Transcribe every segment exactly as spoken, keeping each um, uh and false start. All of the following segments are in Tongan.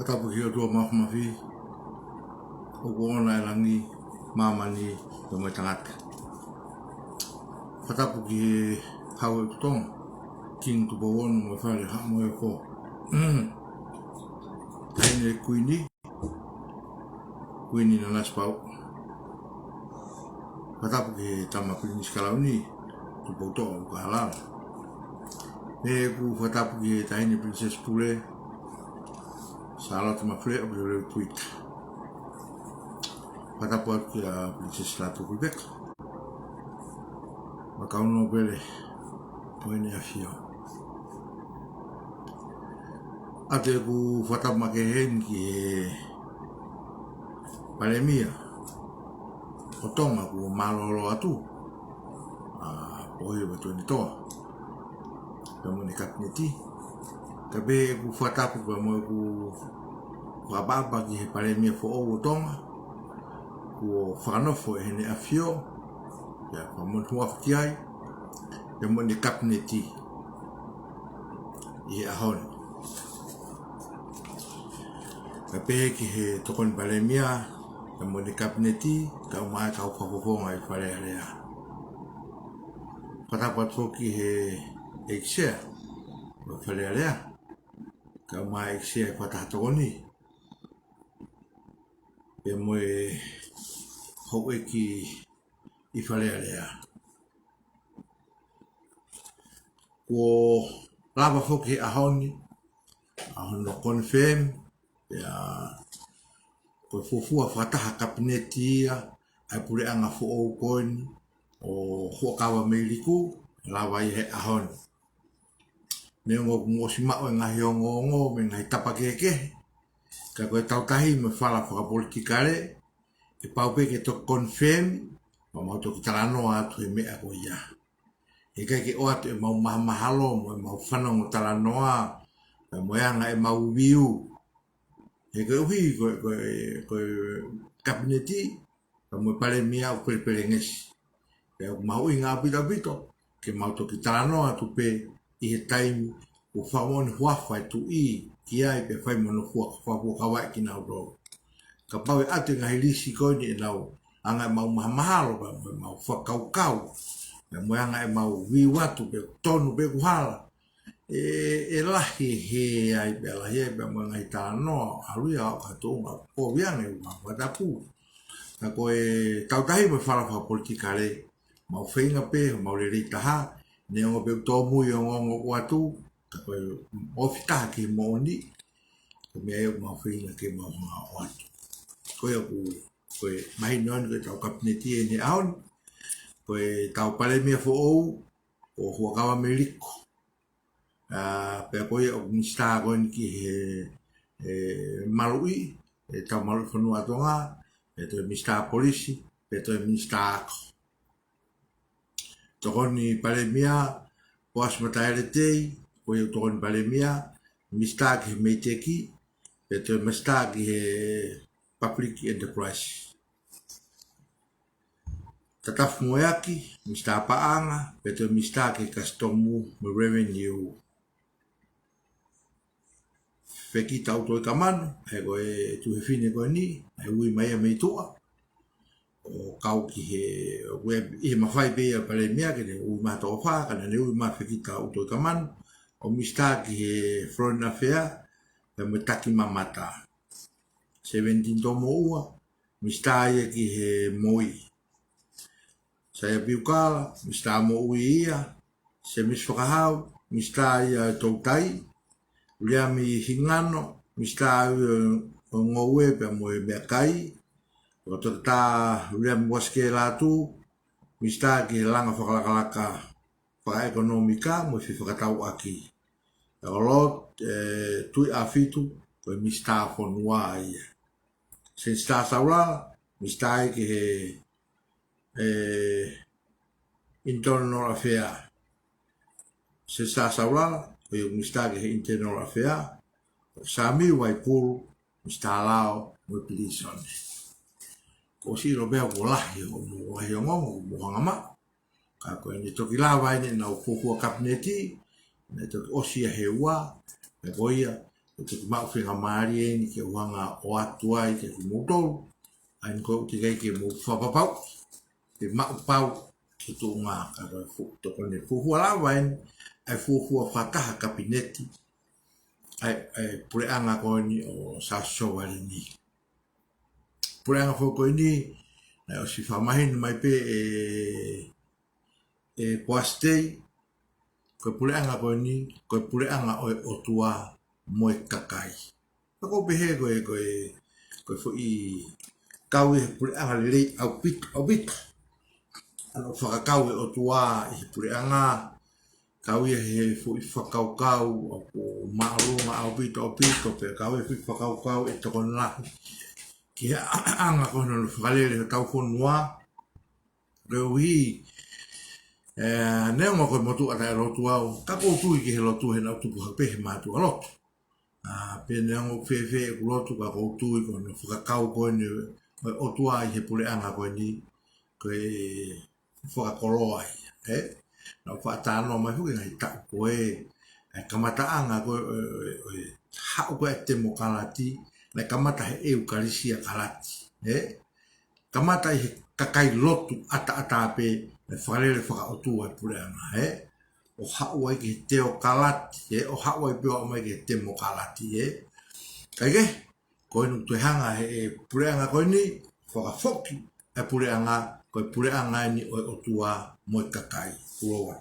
Fakatapu ki he ʻOtua Māfimafi, ʻoku ʻoʻona ʻa e langi, māmani, pea mo e tangata. Fakatapu ki he Hau ʻo Tonga, Kingi Tupou Ono mo e Fale Haʻa Moheofo. Taʻahine Kuini, Kuini Nanasipauʻu. Fakatapu ki he Tama Pilinisi Kalauni, Tupoutoʻa ʻUlukalala. Pea ʻoku ou fakatapu ki he Taʻahine Pilinisesi Pule, Sālote Mafule ʻApileleu Tuita. Fakatapu atu kia Pilinisesi Lātūfuipeka mo e kau nōpele ʻo ʻEne ʻAfio. ʻOatu ʻeku fakatapu makehe heni ki he Palēmia ʻo Tonga kuo mālōlō atu, ʻa Pōhiva Tuʻiʻonetoa, pea mo ʻene Kapineti. Kae pehē ʻeku fakatapu pea mo ʻeku fakaʻapaʻapa ki he Palēmia foʻou ʻo Tonga, kuo fakanofo ʻe Heʻene ʻAfio, pea fakamoʻoni huafa ki ai, pea mo ʻene Kapineti ʻi he ʻaho ni. Kae pehē ki he Tokoni Palēmia, pea mo ʻene Kapineti, kau mai kau fakafofonga ʻi Fale Alea. Fakatapu atu foki ki he ʻEiki Sea ʻo Fale Alea, kau mai ʻEiki Sea ʻi he Fakataha Tokoni, pea mo e houʻeiki ʻi Fale Alea. Kuo lava foki he ʻaho ni, ʻaho ni ʻo confirm, pea ko e fuofua fakataha Kapineti ia ʻa e puleʻanga foʻou ko eni ʻo Huʻakavameiliku, lava ia he ʻaho ni. Neongo ʻoku mou ʻosi maʻu e ngaahi ongoongo mei he ngaahi tapa kehekehe, ka ko e tautahi mo e fala fakapolitikale, ʻe pau pē ke toki confirm, pea mau toki talanoa atu he meʻa ko ia. ʻIkai ke ʻoatu ʻemau mahamahalo mo ʻemau fanongo talanoa, pea mo e anga ʻemau view. He koeʻuhi ko e, ko e, ko e Kapineti, pea mo e Palēmia ʻoku pelepelengesi. Pea ʻoku mahuʻinga ʻaupito ʻaupito ke mau toki talanoa atu pē ʻi he taimi ʻoku fakamoʻoni huafa e Tuʻi ki ai pea fai mo hono fua-, fakafuakavaʻi kinautolu. Kapau ʻe ʻoatu e ngaahi lisi ko eni ʻenau anga ʻemau mahamahalo, pea mo ʻemau fakakaukau, pea mo e anga ʻemau view atu pe tonu pe ʻoku hala, ʻe, ʻe lahi e hē ai, pea lahi ai pea mo e ngaahi talanoa, ʻalu ia ʻo ka tuʻunga kovi ange ʻoku mau fakatapu. Ka ko e tautahi mo e fala fakapolitikale, mau feinga pē, mau lelei taha, neongo pē ʻoku tōmui e ongoongo ʻoku ʻoatu, ka ko e ofi taha ki he moʻoni, ko e meʻa ia ʻoku mau feinga ke mau hanga ʻo ʻoatu. Ko ia ʻoku, ko e mahino eni ko ʻetau Kapineti ʻi he ʻaho ni, ko ʻetau Palēmia foʻou, ko Huʻakavameiliku. ʻA, pea ko ia ʻoku Minisitā ko eni ki he, e, maluʻi, e, tau maluʻi fonua ʻa Tonga, pea toe Minisitā Polisi, pea toe Minisitā Ako. Tokoni Palēmia, Poasi Mataele Tei, ko ia ʻoku Tokoni Palēmia, Minisitā ki he MEIDECC, pea toe Minisitā ki he Public Enterprise. Tatafu Moeaki, Minisitā Paʻanga, pea toe Minisitā ki he Kasitomu mo e Revenue. Fekita ʻUtoikamanu, he ko e tuofefine ko eni, ʻa e ui mai ia mei tuʻa, ʻo kau ki he, ʻoku ʻi he mafai pē ia Palēmia ke ne ui mai ha toko fā, ka naʻa ne ui mai Fekita ʻUtoikamanu ʻo Minisitā ki he Foreign Affair, pea mo e Taki Mamata. Sevenitini Tomoʻua, Minisitā ia ki he MOI. Saia Piukala, Minisitā Moʻui ia. Semisi Fakahau, Minisitā ia ʻo e Toutai. Viliami Hingano, Minisitā ia ʻo e Ngoue pea mo e Meʻakai. Fakatoketā Viliami Uasikē Lātū, Minisitā ki he Langa Fakalakalaka Fakaʻekonōmika mo e Fefakatauʻaki. Pea ko Lord, e, Tuʻiʻāfitu, ko e Minisitā Fonua ia. Senisitā Saulala, Minisitā ia ki he, e, Internal Affair. Senisitā Saulala, ko ia Minisitā ki he Internal Affair. Sāmiu Vaipulu, Minisitā Lao mo e Pilīsone. Kuo ʻosi ʻilo pē kuo lahi hoʻomou, lahi e ongoongo ʻoku mou hanga maʻu. Ka ko eni toki lava eni ʻenau fuofua Kapineti, naʻe toki ʻosi ia he ua, pea ko ia, ʻoku toki maʻu faingamālie eni ke u hanga ʻo ʻoatu ai kiate kimoutolu ʻa eni ko ē ʻoku teʻeki ai ke mou fakapapauʻi pe maʻu pau ki he tuʻunga, ka ko e fuʻu tokoni fuofua lava eni ʻa e fuofua fakataha kapineti ʻa e, ʻa e puleʻanga ko eni ʻo Siaosi Sovaleni. Puleʻanga foki ko eni naʻe ʻosi fakamahino mai pē ʻe, ʻe Poasi Tei, ko e puleʻanga ko eni ko e puleʻanga ʻo e ʻOtua mo e kakai. Ka ʻoku ou pehē ko e, ko e, ko e foʻi kau ʻi he puleʻanga lelei ʻaupito, ʻaupito. ʻA hono fakakau e ʻOtua ʻi he puleʻanga, kau ia he foʻi fakakaukau ʻoku māʻolunga ʻaupito, ʻaupito, pea kau ia he foʻi fakakaukau ʻe tokoni lahi ki he ʻaʻanga ko hono fakalele hotau fonua. Koeʻuhi, ē, neongo ko e motuʻa taʻelotu au, ka ʻoku ou tui ki he lotu he naʻá ku tupu hake pē he mātuʻa lotu. ʻA, pea neongo ʻoku fēfē ʻeku lotu, ka ʻoku ou tui ko hono fakakau ko eni ʻo e ʻOtua ʻi he puleʻanga ko eni, ko e fakakoloa ia, ē? Naʻá ku faʻa talanoa mai foki he ngaahi taʻu ko ē, ʻa e kamataʻanga ko ē ʻo e, ʻo e, ʻo e haʻu ko ē ʻa e temokalati, naʻe kamata he ʻEukalisia Kalati, ē? Kamata ʻi he kakai lotu ʻataʻatā pē, naʻe fakalele fakaʻotua e puleʻanga, ē? ʻO haʻu ai ki he teokalati, ē? ʻO haʻu ai pē ʻo aʻu mai ki he temokalati, ē? Kae kehe, ko eni ʻoku toe hanga ʻe he puleʻanga ko eni ʻo fakafoki e puleʻanga, ko e puleʻanga eni ʻo e ʻOtua mo e kakai. Kuloa.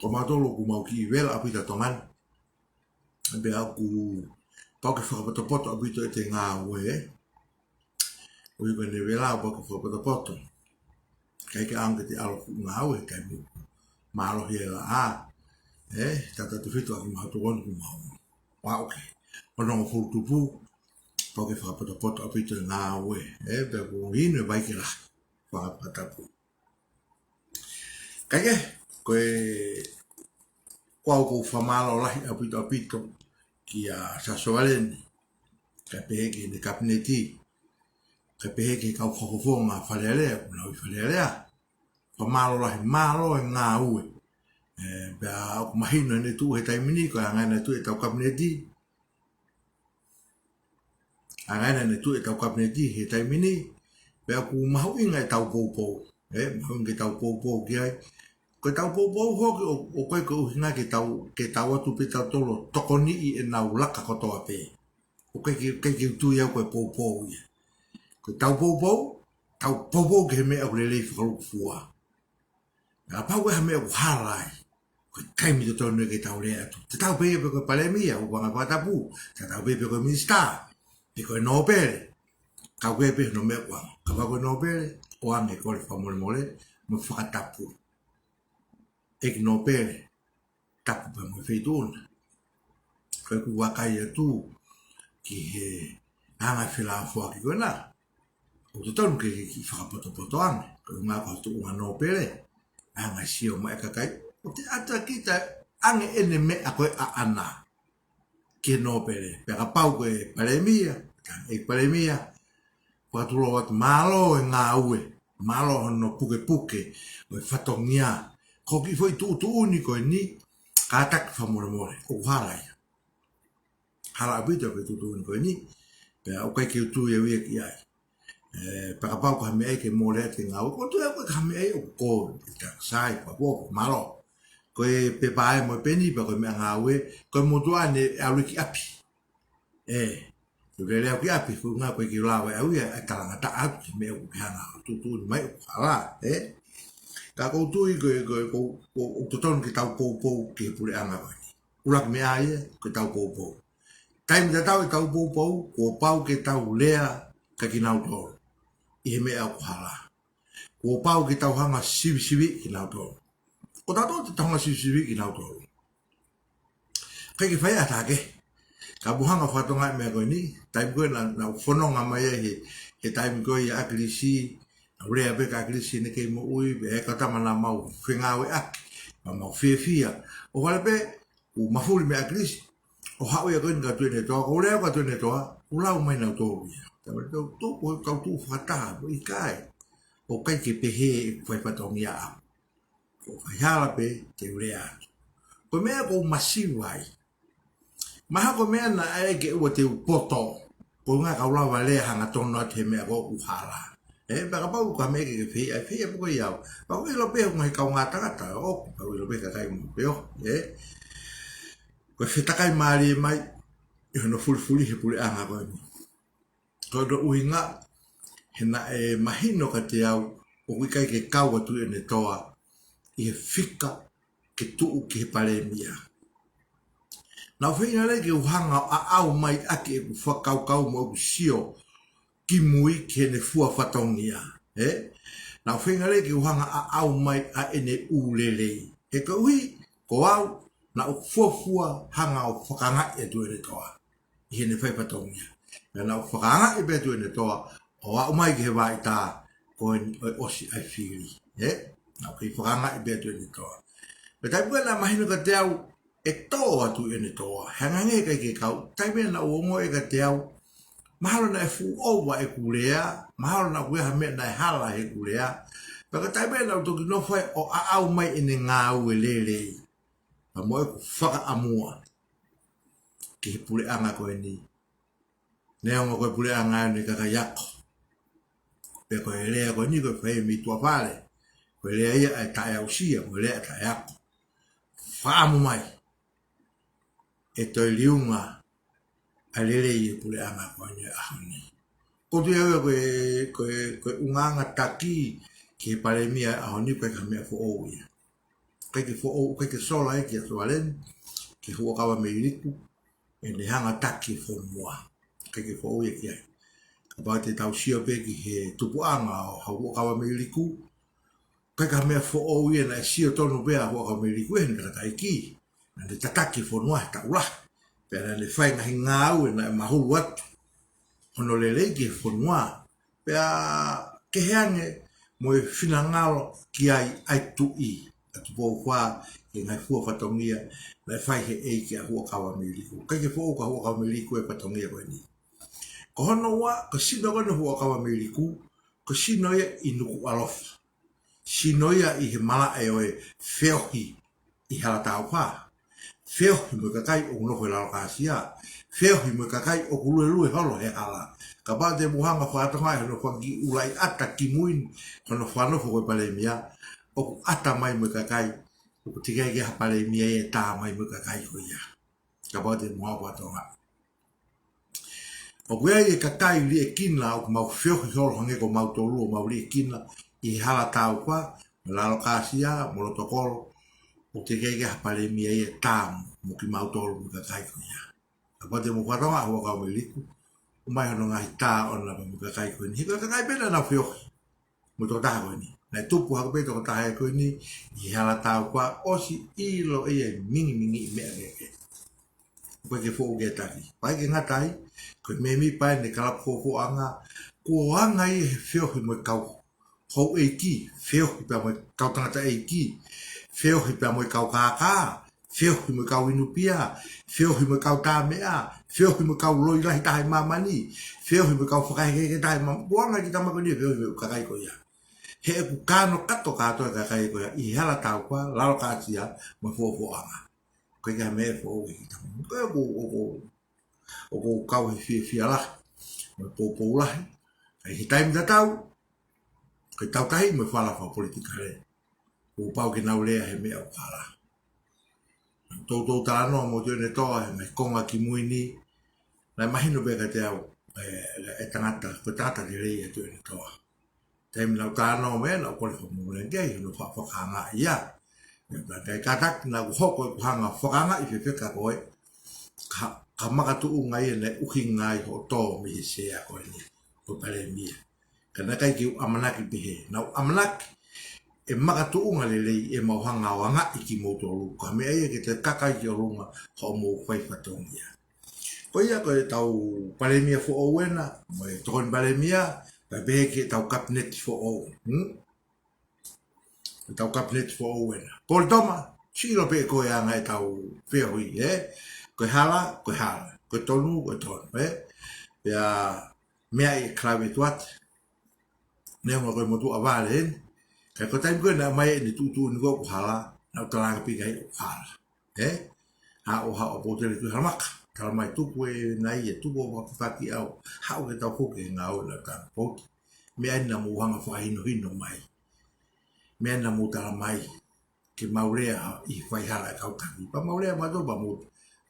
Ko mautolu ʻoku mau kiʻi vela ʻaupito ʻi Tonga ni. Pea ʻoku pau ke fakapotopoto ʻaupito ʻete ngāue, ē? ʻOku ʻi ai ko ʻene vela ʻoku pau ke fakapotopoto. ʻIkai ke ʻaonga ke te ʻalu ʻo ngāue he taimi mālohi e laʻā. Ē, tautautefito ʻaki mahalo ʻoku mau ʻalu ki he onongofulu tupu, pau ke fakapotopoto ʻaupito e ngāue, ē, pea ʻoku inu e vai ke lahi, fakapotopoto. Kae kehe, ko e, ko au ʻoku ou fakamālō lahi ʻaupito, ʻaupito kia Siaosi Sovaleni, kae pehē ki heʻene kapineti, kae pehē ki he kau fakafofonga Fale Alea, ʻoku nau ʻi Fale Alea. Fakamālō lahi, mālō e ngāue. Ē, pea ʻoku mahino ʻene tuʻu he taimi ni, ko e anga ʻene tuʻu ʻetau kapineti. Anga ʻene tuʻu ʻetau kapineti he taimi ni, pea ʻoku mahuʻinga ʻetau poupou. Ē, mahuʻinga ke tau poupou ki ai. Ko ʻetau poupou foki ʻoku, ʻoku ʻikai ko e ʻuhinga ke tau, ke tau ō atu pē tautolu ʻo tokoniʻi ʻenau laka kotoa pē. ʻOku ʻikai ke, ʻikai ke u tui au ko e poupou ia. Ko ʻetau poupou, tau poupou ki he meʻa ʻoku lelei fakalūkufua. Kapau ko ha meʻa ʻoku hala ai, ko e taimi totonu ke tau lea atu. Tatau pē pe ko e palēmia, ʻoku anga fakatapu. Tatau pē pe ko e minisitā, pe ko e nōpele. Ka ʻoku ʻi ai pē hono meʻa ʻoku anga. Kapau ko e nōpele, ʻoku anga e kole fakamolemole mo e fakatapu. ʻEiki nōpele, tapu pē mo e feituʻu na. Ko ʻeku vakai atu ki he anga felāfoaki ko ena, ʻoku totonu ke, ke kiʻi fakapotopoto ange, ko e ʻuhinga ko e tuʻunga nōpele, anga sio mai e kakai, ʻoku te ʻatu ʻa kita ange ʻene meʻa ko ē ʻaʻana ki he nōpele. Pea kapau ko e palēmia, ka ʻe palēmia, fakatulou atu mālō e ngāue, mālō hono pukepuke ʻo e fatongia. Ko e kiʻi foʻi tuʻutuʻuni ko eni, kātaki fakamolemole, ʻoku hala ia. Hala ʻaupito e foʻi tuʻutuʻuni ko eni, pea ʻoku ʻikai ke u tui au ia ki ai. Ē, pea kapau ko ha meʻa ia ke mole ʻa e ngāue, ʻoku ou tui au ko ha meʻa ia ʻoku ko, ʻe ka sai, ka ko, mālō. Ko e pepa ē mo e peni, pea ko e meʻangāue, ko e motuʻa eni ʻe ʻalu ki ʻapi. Ē, ʻoku lele au ki ʻapi, ko e ʻuhinga ko e kiʻi lava ʻe au ia, ʻe talangataʻa atu ki he meʻa ʻoku ke hanga ʻo tuʻutuʻuni mai ʻoku hala, ē. Ka ʻoku ou tui ko e, ko e, ko, ko, ʻoku totonu ke tau poupou ki he puleʻanga ko eni. ʻUluaki meʻa ia, ke tau poupou. Taimi tatau ʻetau poupou, kuo pau ke tau lea kia kinautolu ʻi he meʻa ʻoku hala. Kuo pau ke tau hanga sivisiviʻi kinautolu. Ko tautolu te tau hanga sivisiviʻi kinautolu. ʻIkai ke fai ʻa e taha kehe. Ka mou hanga ʻo fakatokangaʻi e meʻa ko eni, taimi ko ē naʻa, naʻa ku fononga mai ai he, he taimi ko ē ʻia ʻAkilisi, naʻa ku lea pē kia ʻAkilisi naʻe kei moʻui, pea ʻe kau tama naʻa mau fengāueʻaki, pea mau fiefia. ʻOku ʻalu pē, ʻo mafuli meia ʻAkilisi, ʻo haʻu ia ko eni kia Tuʻiʻonetoa, ko e lea kia Tuʻiʻonetoa, ʻoku lau mai nautolu ia. Tau, tau, tau, tau, tau fakataha, ʻoku ʻikai. ʻOku ʻikai ke pehē ʻeku fai fatongia au. ʻOku fai hala pē, te u lea atu. Ko e meʻa ʻoku ou masiva ai. Mahalo ko e meʻa naʻe ʻai ke ʻoua te u poto. Ko e ʻuhinga ka u lava lea hangatonu atu he meʻa ko ē ʻoku hala. Ē, pea kapau ko ha meʻa ke ke fehiʻa, fehiʻa pē koe ʻiate au. Pea ʻoku ʻilo pē ʻe he ngaahi kaungā tangata, ʻoku, pea ʻoku ʻilo pē ʻe he kakai mo pē ʻo, ē. Ko e fetakai mālie mai, ʻi hono fulifuli he puleʻanga ko eni. Ko hono ʻuhinga, he naʻe mahino kiate au, ʻoku ʻikai ke kau ʻa Tuʻiʻonetoa, ʻi he fika ke tuʻu ki he palēmia. Naʻá ku feinga lelei ke u hanga ʻo ʻaʻau mai ʻaki ʻeku fakakaukau mo ʻeku sio kimui ki heʻene fua fatongia, ē? Naʻá ku feinga lelei ke u hanga ʻo ʻaʻau mai ʻa ʻene ʻū lelei. He koeʻuhi, ko au, naʻá ku fuofua hanga ʻo fakaangaʻi ʻa Tuʻiʻonetoa ʻi heʻene fai fatongia. Pea naʻá ku fakaangaʻi pē ʻa Tuʻiʻonetoa, ʻo aʻu mai ki he vaʻa ʻita, ko eni ʻoku ʻosi ʻa e fili, ē? Naʻá ku kei fakaangaʻi pē ʻa Tuʻiʻonetoa. Pea taimi ko ē naʻe mahino kiate au, ʻe tō ʻa Tuʻiʻonetoa, he hangē ʻikai ke kau, taimi naʻe ongo ʻe kiate au, mahalo naʻe fuʻu ʻova ʻeku lea, mahalo naʻe ʻi ai ha meʻa naʻe hala heʻeku lea, pea ko e taimi naʻá ku toki nofo ai ʻo ʻaʻau mai ʻene ngāue lelei. Pea mo ʻeku fakaʻamua ki he puleʻanga ko eni. Neongo ko e puleʻanga ʻo e kakai ako. Pea ko e lea ko eni ko e fai mei tuʻa fale. Ko e lea ia ʻa e taʻeaʻusia, ko e lea ʻa e taʻeako. Fakaʻamu mai. ʻE toe liunga ʻa e lelei ʻi he puleʻanga ko eni ʻaho ni. Ko e tui au ia ko e, ko e, ko e ʻulungaanga taki ki he palēmia ʻaho ni, ʻoku ʻikai ko ha meʻa foʻou ia. ʻIkai ke foʻou, ʻikai ke sola ia kia Sualeni, kia Huʻakavameiliku, ʻene hanga ʻo taki e fonua. ʻIkai ke foʻou ia ki ai. Kapau te tau sio pē ki he tupuʻanga ʻo Huʻakavameiliku, ʻikai ko ha meʻa foʻou ia naʻe sio tonu pē ʻa Huʻakavameiliku ʻi heʻene takatakiʻeiki. Naʻá ne tataki e fonua he taʻu lahi. Pea naʻá ne fai e ngaahi ngāue naʻe mahulu atu hono lelei ki he fonua. Pea kehe ange mo e finangalo ki ai ʻa e tuʻi ʻa Tupou Fā ki he ngaahi fua fatongia naʻe fai ʻe he ʻeiki ʻa Huʻakavameiliku. ʻIkai ke foʻou kia Huʻakavameiliku e fatongia ko eni. Ko hono ua, ko e sino ko eni ʻo Huʻakavameiliku, ko e sino ia ʻi Nukuʻalofa. Sino ia ʻi he malaʻe ʻo e feohi ʻi Halataukā. Feohi mo e kakai ʻoku nofo ʻi Lalokāsia. Feohi mo e kakai ʻoku luelue holo he hala. Kapau te mou hanga ʻo fakatokangaʻi hono fanga kiʻi ʻū laʻi ʻata kimui ni, hono fakanofo ko e palēmia, ʻoku ʻata mai mo e kakai, ʻoku teʻeki ai ke ʻi ai ha palēmia ia ʻe tā mai mo e kakai ko ia. Kapau te mou hanga ʻo fakatokangaʻi. ʻOku ʻi ai e kakai liʻekina ʻoku mau feohi holo hangē ko mautolu ʻo mau liʻekina ʻi Halataukā, mo Lalokāsia, mo Lotokolo, ʻoku teʻeki ai ke ʻi ai ha palēmia ia ʻe tā mo kimautolu mo e kakai ko ia. Kapau te mou fakatokangaʻi Huʻakavameiliku, ʻomai hono ngaahi tā ʻoʻona mo e kakai ko eni. He ko e kakai pē naʻa nau feohi mo e tokotaha ko eni. Naʻe tupu hake pē tokotaha ia ko eni ʻi Halataukā, ʻosi ʻilo ia ʻe mingimingi ʻi meʻa kehekehe. ʻOku ʻikai ke foʻou ke taki. Pea ʻikai ke ngata ai, ko e mēmipa ʻene kalapu fōfōʻanga, kuo anga ia he feohi mo e kau houʻeiki, feohi pea mo e kau tangataʻeiki, feohi pea mo e kau kākā, feohi mo e kau inu pia, feohi mo e kau tā meʻa, feohi mo e kau loi lahi taha ʻi māmani, feohi mo e kau fakahekeheke taha ʻi māmani. Kuo anga e kiʻi tama ko eni he feohi mo e kakai ko ia. He ʻoku kano kato kātoa e kakai ko ia ʻi Halataukā, Lalokāsia, mo e fōfōʻanga. ʻOku ʻikai ke ʻi ai ha meʻa foʻou ʻi he kiʻi tama. Ko ia ʻoku, ʻoku, ʻoku ou kau he fiefia lahi mo e poupou lahi. ʻI he taimi tatau, ko e tautahi mo e fala fakapolitikale, kuo pau ke nau lea he meʻa ʻoku hala. Toutou talanoa mo Tuʻiʻonetoa he ngaahi konga kimui ni, naʻe mahino pē kiate au, ē, e tangata, ko e tangata lelei ʻa Tuʻiʻonetoa. Taimi naʻá ku talanoa mo ia, naʻá ku kole fakamolemole ange ki ai hono fa-, fakaangaʻi ia. Pea ka ʻikai kātaki naʻá ku hoko ʻeku hanga ʻo fakaangaʻi fefeka koe, ka, ka makatuʻunga ia naʻe ʻuhinga ai hoʻo tō mei he sea ko eni, ko e palēmia. Ka naʻe ʻikai ke u ʻamanaki pehē. Naʻá ku ʻamanaki ʻe makatuʻunga lelei ʻemau hanga ʻo angaʻi kimoutolu, ko e meʻa ia ke toe kaka ki ʻolunga hoʻomou fai fatongia. Ko ia ko ʻetau palēmia foʻou ena, mo e tokoni palēmia, pea pehē ki heʻetau kapineti foʻou. Hmm? ʻEtau kapineti foʻou ena. Politoma, sio pē ko e anga ʻetau feohi, ē? Ko e hala, ko e hala. Ko e tonu, ko e tonu, ē? Pea meʻa ʻi he Clive Edwards. Neongo ko e motuʻa vale eni. Ka ko e taimi ko ē naʻe ʻomai ʻene tuʻutuʻuni ko ē ʻoku hala, naʻá ku talaange pē ki ai ʻoku hala. ē? Haʻu, haʻu ʻa Potele Tuʻihalamaka, tala mai tuku ē nai ē, tuku ʻo fakafaki au, haʻu ke tau foki he ngāue ʻa e Tangata Potu. Meʻa eni naʻa mou hanga fakahinohino mai. Meʻa eni naʻa mou tala mai ke mau lea ʻi he faihala ʻa e kau taki. Pea mau lea mautolu pea mou,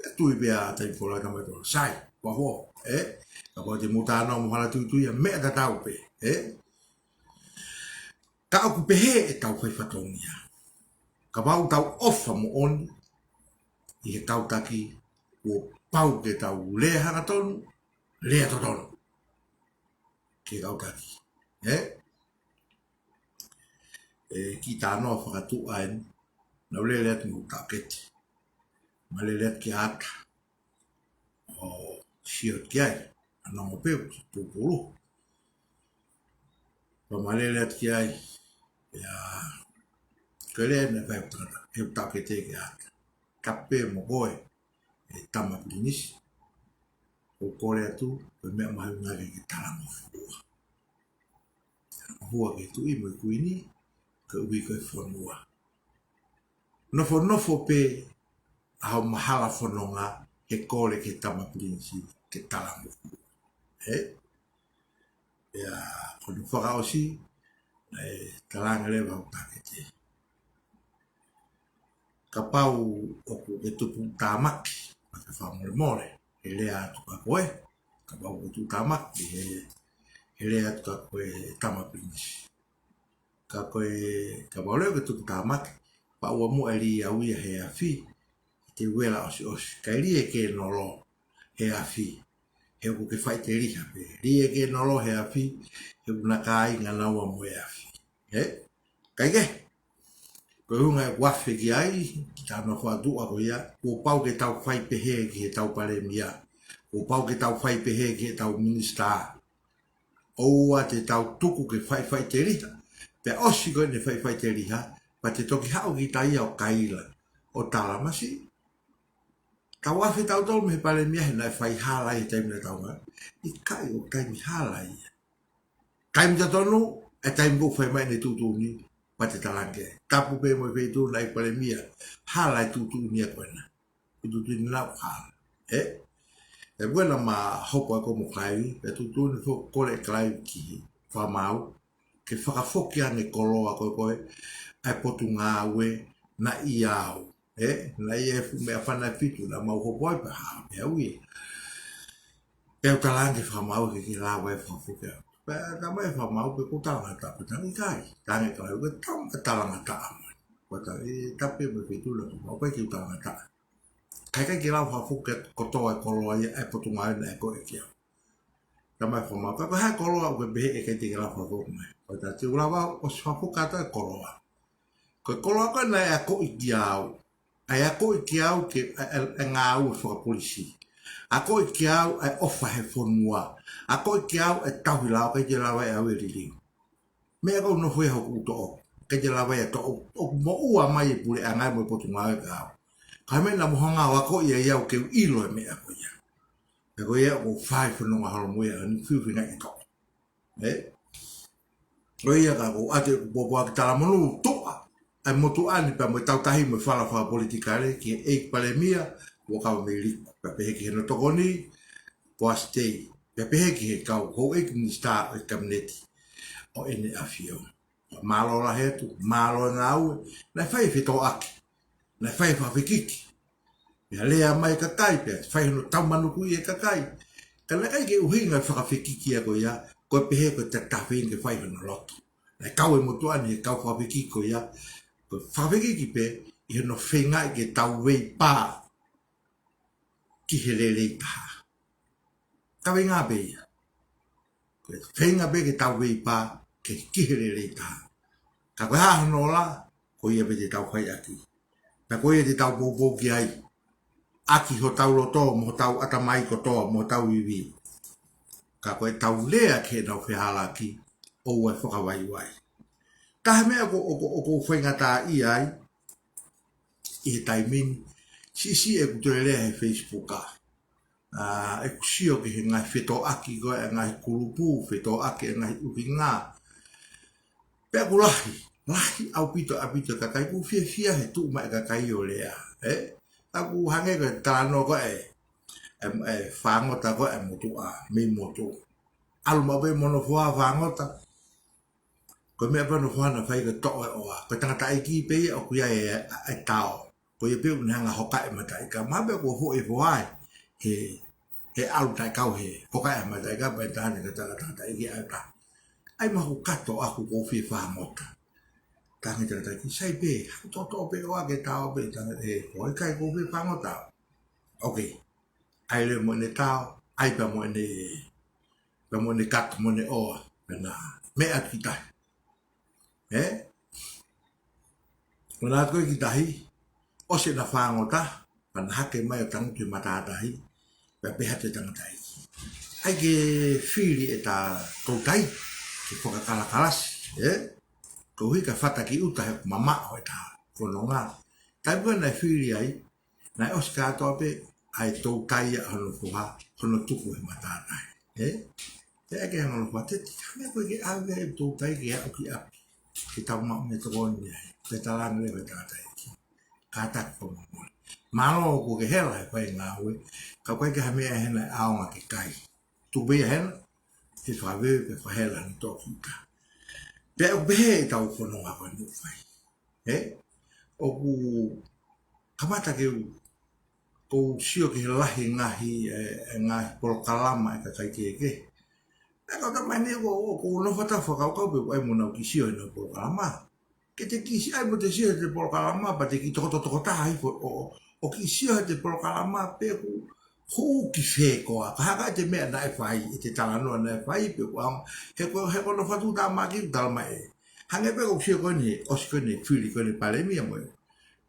ʻe tui pē ʻa Taimi Folau, Tamai Folau, sai, pea hoko, ē? Kapau te mou talanoa mo hala tuitui ia, meʻa tatau pē, ē? Ka ʻoku pehē ʻetau fai fatongia. Kapau ʻoku tau ʻofa moʻoni ʻi he kau taki, kuo pau ke tau lea hangatonu, lea totonu ki he kau taki, ē? ʻE kiʻi talanoa fakatuʻa eni, naʻa ku lele atu mo Takete. Ma lele atu ki ʻAta ʻo sio ki ai, ʻa Nongopeu, Tupulu. Pea ma lele atu ki ai, ia, ko e lea naʻe fai ʻe Takete ki ʻAta. Tapu pē mo koe, ʻe Tama Pilinisi. ʻOku ou kole atu, ko e meʻa mahuʻinga ke ke talangofua. Talangofua ki he Tuʻi mo e Kuini, koeʻuhi ko e fonua. Nofonofo pē ʻa hoʻo mahala fononga he kole ki he Tama Pilinisi ke talangofua. Ē? Ia, ko hono fakaʻosi, ʻe talaange leva ʻe Takete. Kapau ʻoku ke tuputāmaki, pea ke fakamolemole, he lea atu kia koe, kapau ʻoku ke tuputāmaki, he, he lea atu kia koe Tama Pilinisi. Ka ko e, kapau leva ʻoku ke tuputāmaki, pea ʻoua muʻa ʻe lī au ia he afi, ʻi he vela ʻosiʻosi, kae lī ʻe ke nolo he afi, he ʻoku ke faʻiteliha pē, lī ʻe ke nolo he afi, he ʻoku na kāinga naua mo e afi. Ē? Kae kehe, ko e ʻuhinga ʻeku afe ki ai, ki he talanoa fakatuʻa ko ia, kuo pau ke tau fai pehē ki heʻetau Palēmia, kuo pau ke tau fai pehē ki heʻetau Minisitā. ʻOua te tau tuku ke faʻifaʻiteliha, pea ʻosi ko ʻene faʻifaʻiteliha, pea te toki haʻu kita ia ʻo kaila, ʻo tala masiʻi. Tau afe tautolu mei he Palēmia he naʻe fai hala ʻi he taimi naʻa tau ngāue. ʻIkai, ʻoku taimi hala ia. Taimi totonu, ʻa e taimi ʻoku fai mai ʻene tuʻutuʻuni, pea te talaange. Tapu pē mo e feituʻu naʻe Palēmia, hala e tuʻutuʻuni ia ko ena. Tuʻutuʻuni naʻe hala. Ē? ʻE vuena ma hopo ʻa e ko mo Kalaivi, pea tuʻutuʻuni foki kole ʻe Kalaivi ki he Fakamaau, ke fakafoki ange koloa ko ē ko ē, ʻa e Potungāue naʻe ʻiate au. Ē, naʻe ʻi ai e fuʻu meʻa fana fitu naʻa mau hopo ai pea hā pē au ia. Pea u talaange Fakamaau ke ke lava ʻe fakafoki au. Pea talamai ʻe Fakamaau pē ko e talangataʻa, pea u talaange ʻikai. Talaange Kalaivi ko e tau, ko e talangataʻa mai. Ko e tau, ē, tapu pē mo e feituʻu naʻa mau pē ke u talangataʻa. Ka ʻikai ke lava fakafoki kotoa e koloa ia ʻa e Potungāue naʻe akoʻi kiate au. Talamai ʻe Fakamaau, ka ko e hā e koloa ʻoku ke pehē ʻe ʻikai te ke lava fakafoki mai? Ko e tau te u lava ʻo fakafoki atu e koloa. Ko e koloa ko ē naʻe akoʻi kiate au. ʻA e akoʻi kiate au ke, ʻa e, ʻa e, ʻa e ngāue fakapolisi. Akoʻi kiate au ʻa e ʻofa he fonua. Akoʻi kiate au ʻa e tauhi lao, ʻikai te lava ʻe au ʻe liliu. Meʻa ko ē ʻoku nofo ia hoku toʻo, ʻikai te lava ia toʻo, ʻoku moʻua mai e puleʻanga mo e Potungāue kiate au. Ka ko e meʻa naʻa mo hanga ʻo akoʻi ai au ke u ʻilo e meʻa ko ia. Pea ko ia ʻoku ou fai fononga holo mo ia, ʻa eni fiu feinga ke toʻo. Ē? Ko ia ka ʻoku ou ʻoatu ʻeku pōpoaki talamonū tuʻa, ʻa e motuʻa ni pea mo e tautahi mo e fala fakapolitikale ki he ʻEiki Palēmia, Huʻakavameiliku. Pea pehē ki hono tokoni, Poasi Tei. Pea pehē ki he kau houʻeiki minisitā ʻo e Kapineti ʻo ʻEne ʻAfio. Mālō lahi atu, mālō e ngāue, naʻe fai e fetōʻaki, naʻe fai e fakafekiki. Pea lea mai e kakai, pea fai hono taumanukuʻi e kakai. Ka naʻe ʻikai ke ʻuhinga e fakafekiki ia ko ia, ko e pehē ko e taʻetafe ke fai hono loto. Naʻe kau e motuʻa ni he kau fakafekiki ko ia, ko e fakafekiki pē ʻi hono feingaʻi ke tau veipā ki he lelei taha. Kaveinga pē ia. Ko e feinga pē ke tau veipā ke, ki he lelei taha. Ka ko e hā hono ola, ko ia pē te tau fai ʻaki. Pea ko ia te tau poupou ki ai. ʻAki hotau loto, mo hotau ʻatamai kotoa, mo hotau ivi. Ka ko ʻetau lea ki heʻenau fehālaaki, ʻoua ʻe fakavaivai. Ka ko e meʻa ʻoku, ʻoku, ʻoku ou faingataʻaʻia ai, ʻi he taimi ni, siʻisiʻi ʻeku toe lea he Facebook ʻa. ʻA, ʻeku sio ki he ngaahi fetōʻaki ko ē, ngaahi kulupu, fetōʻaki e ngaahi ʻuhinga. Pea ʻoku lahi, lahi ʻaupito, ʻaupito e kakai, ʻoku fiefia he tuʻu mai e kakai ʻo lea, ē? ʻOku hangē ko e talanoa ko ē, ē, ē, Fangota ko ē, motuʻa mei motu. ʻAlu maʻu pē mo hono foha Fangota. Ko e meʻa pē hono foha naʻe fai ko e toʻo e ʻoa. Ko e tangataʻeiki pē ia ʻoku ʻi ai e, e tao. Ko ia pē ʻoku ne hanga ʻo hokaʻi e mataʻikau. Mahalo pē kuo foʻi e foha ē, he, he ʻalu taʻekau he hokaʻi e mataʻikau, pea taha ʻene kata, tangataʻeiki ʻa e taha. ʻAi maʻu kato ʻaku, ʻoku ou fie Fangota. Tangi tangataʻeiki, sai pē, haʻu toʻotoʻo pē ʻoa ke tao pē, tangi, ē, ko e kai ʻoku ou fie Fangota. Ok. ʻAi leva mo ʻene tao, ʻai pē mo ʻene, pē mo ʻene kato mo ʻene ʻoa, pea na meʻa ki tahi. Ē? Ko ʻena ʻalu ko ē ki tahi, ʻosi ʻena Fangota, pea na hake mai ʻo tangutu he matātahi, pea pehē atu e tangataʻeiki, ʻai ke fili ʻeta toutai, ke fakakalakalasi, ē? Koeʻuhi ka fata ki ʻuta he ʻoku mamaʻo ʻeta fononga. Taimi ko ē naʻe fili ai, naʻe ʻosi kātoa pē ʻa e toutai ʻa hono foha, hono tuku he matātahi. Ē? Pea ke hanga hono foha, teti, ka meʻa ko ē ke ʻave e toutai ke aʻu ki ʻapi, ke tau maʻu mei he tokoni ai. Pea talaange leva e tangataʻeiki, kātaki, fakamolemole. Mālō ʻoku ke hela he fai ngāue, ka ʻoku ʻikai ke ha meʻa hena ʻe ʻaonga ke kai. Tuku pē ia hena, he fakaveve pea fakahela ʻene toʻo ki ʻuta. Pea ʻoku pehē ʻetau fononga ko eni ʻoku fai. Ē? ʻOku kamata ke u, ʻoku ou sio ki he lahi e ngaahi, e, e ngaahi polokalama ʻa e kakai kehekehe. Pea ka u tala mai eni ʻoku, ʻoku ou nofo atu ʻo fakakaukau pe ʻoku ʻi ai mo ʻenau kiʻi sio heʻenau polokalama. Ke te kiʻi sio ai mo te sio heʻete polokalama, pea te kiʻi tokotokotoko taha hifo ʻo, ʻo, ʻo kiʻi sio heʻete polokalama pe ʻoku hū ki fē koā. Ka hangē ʻete meʻa naʻe fai, ʻete talanoa naʻe fai, pe ʻoku ʻaonga, he ko, he ko hono fatu tā maki tala mai ē. Hangē pē ko e sio ko eni, ʻosi ko eni e fili ko eni e palēmia mo e,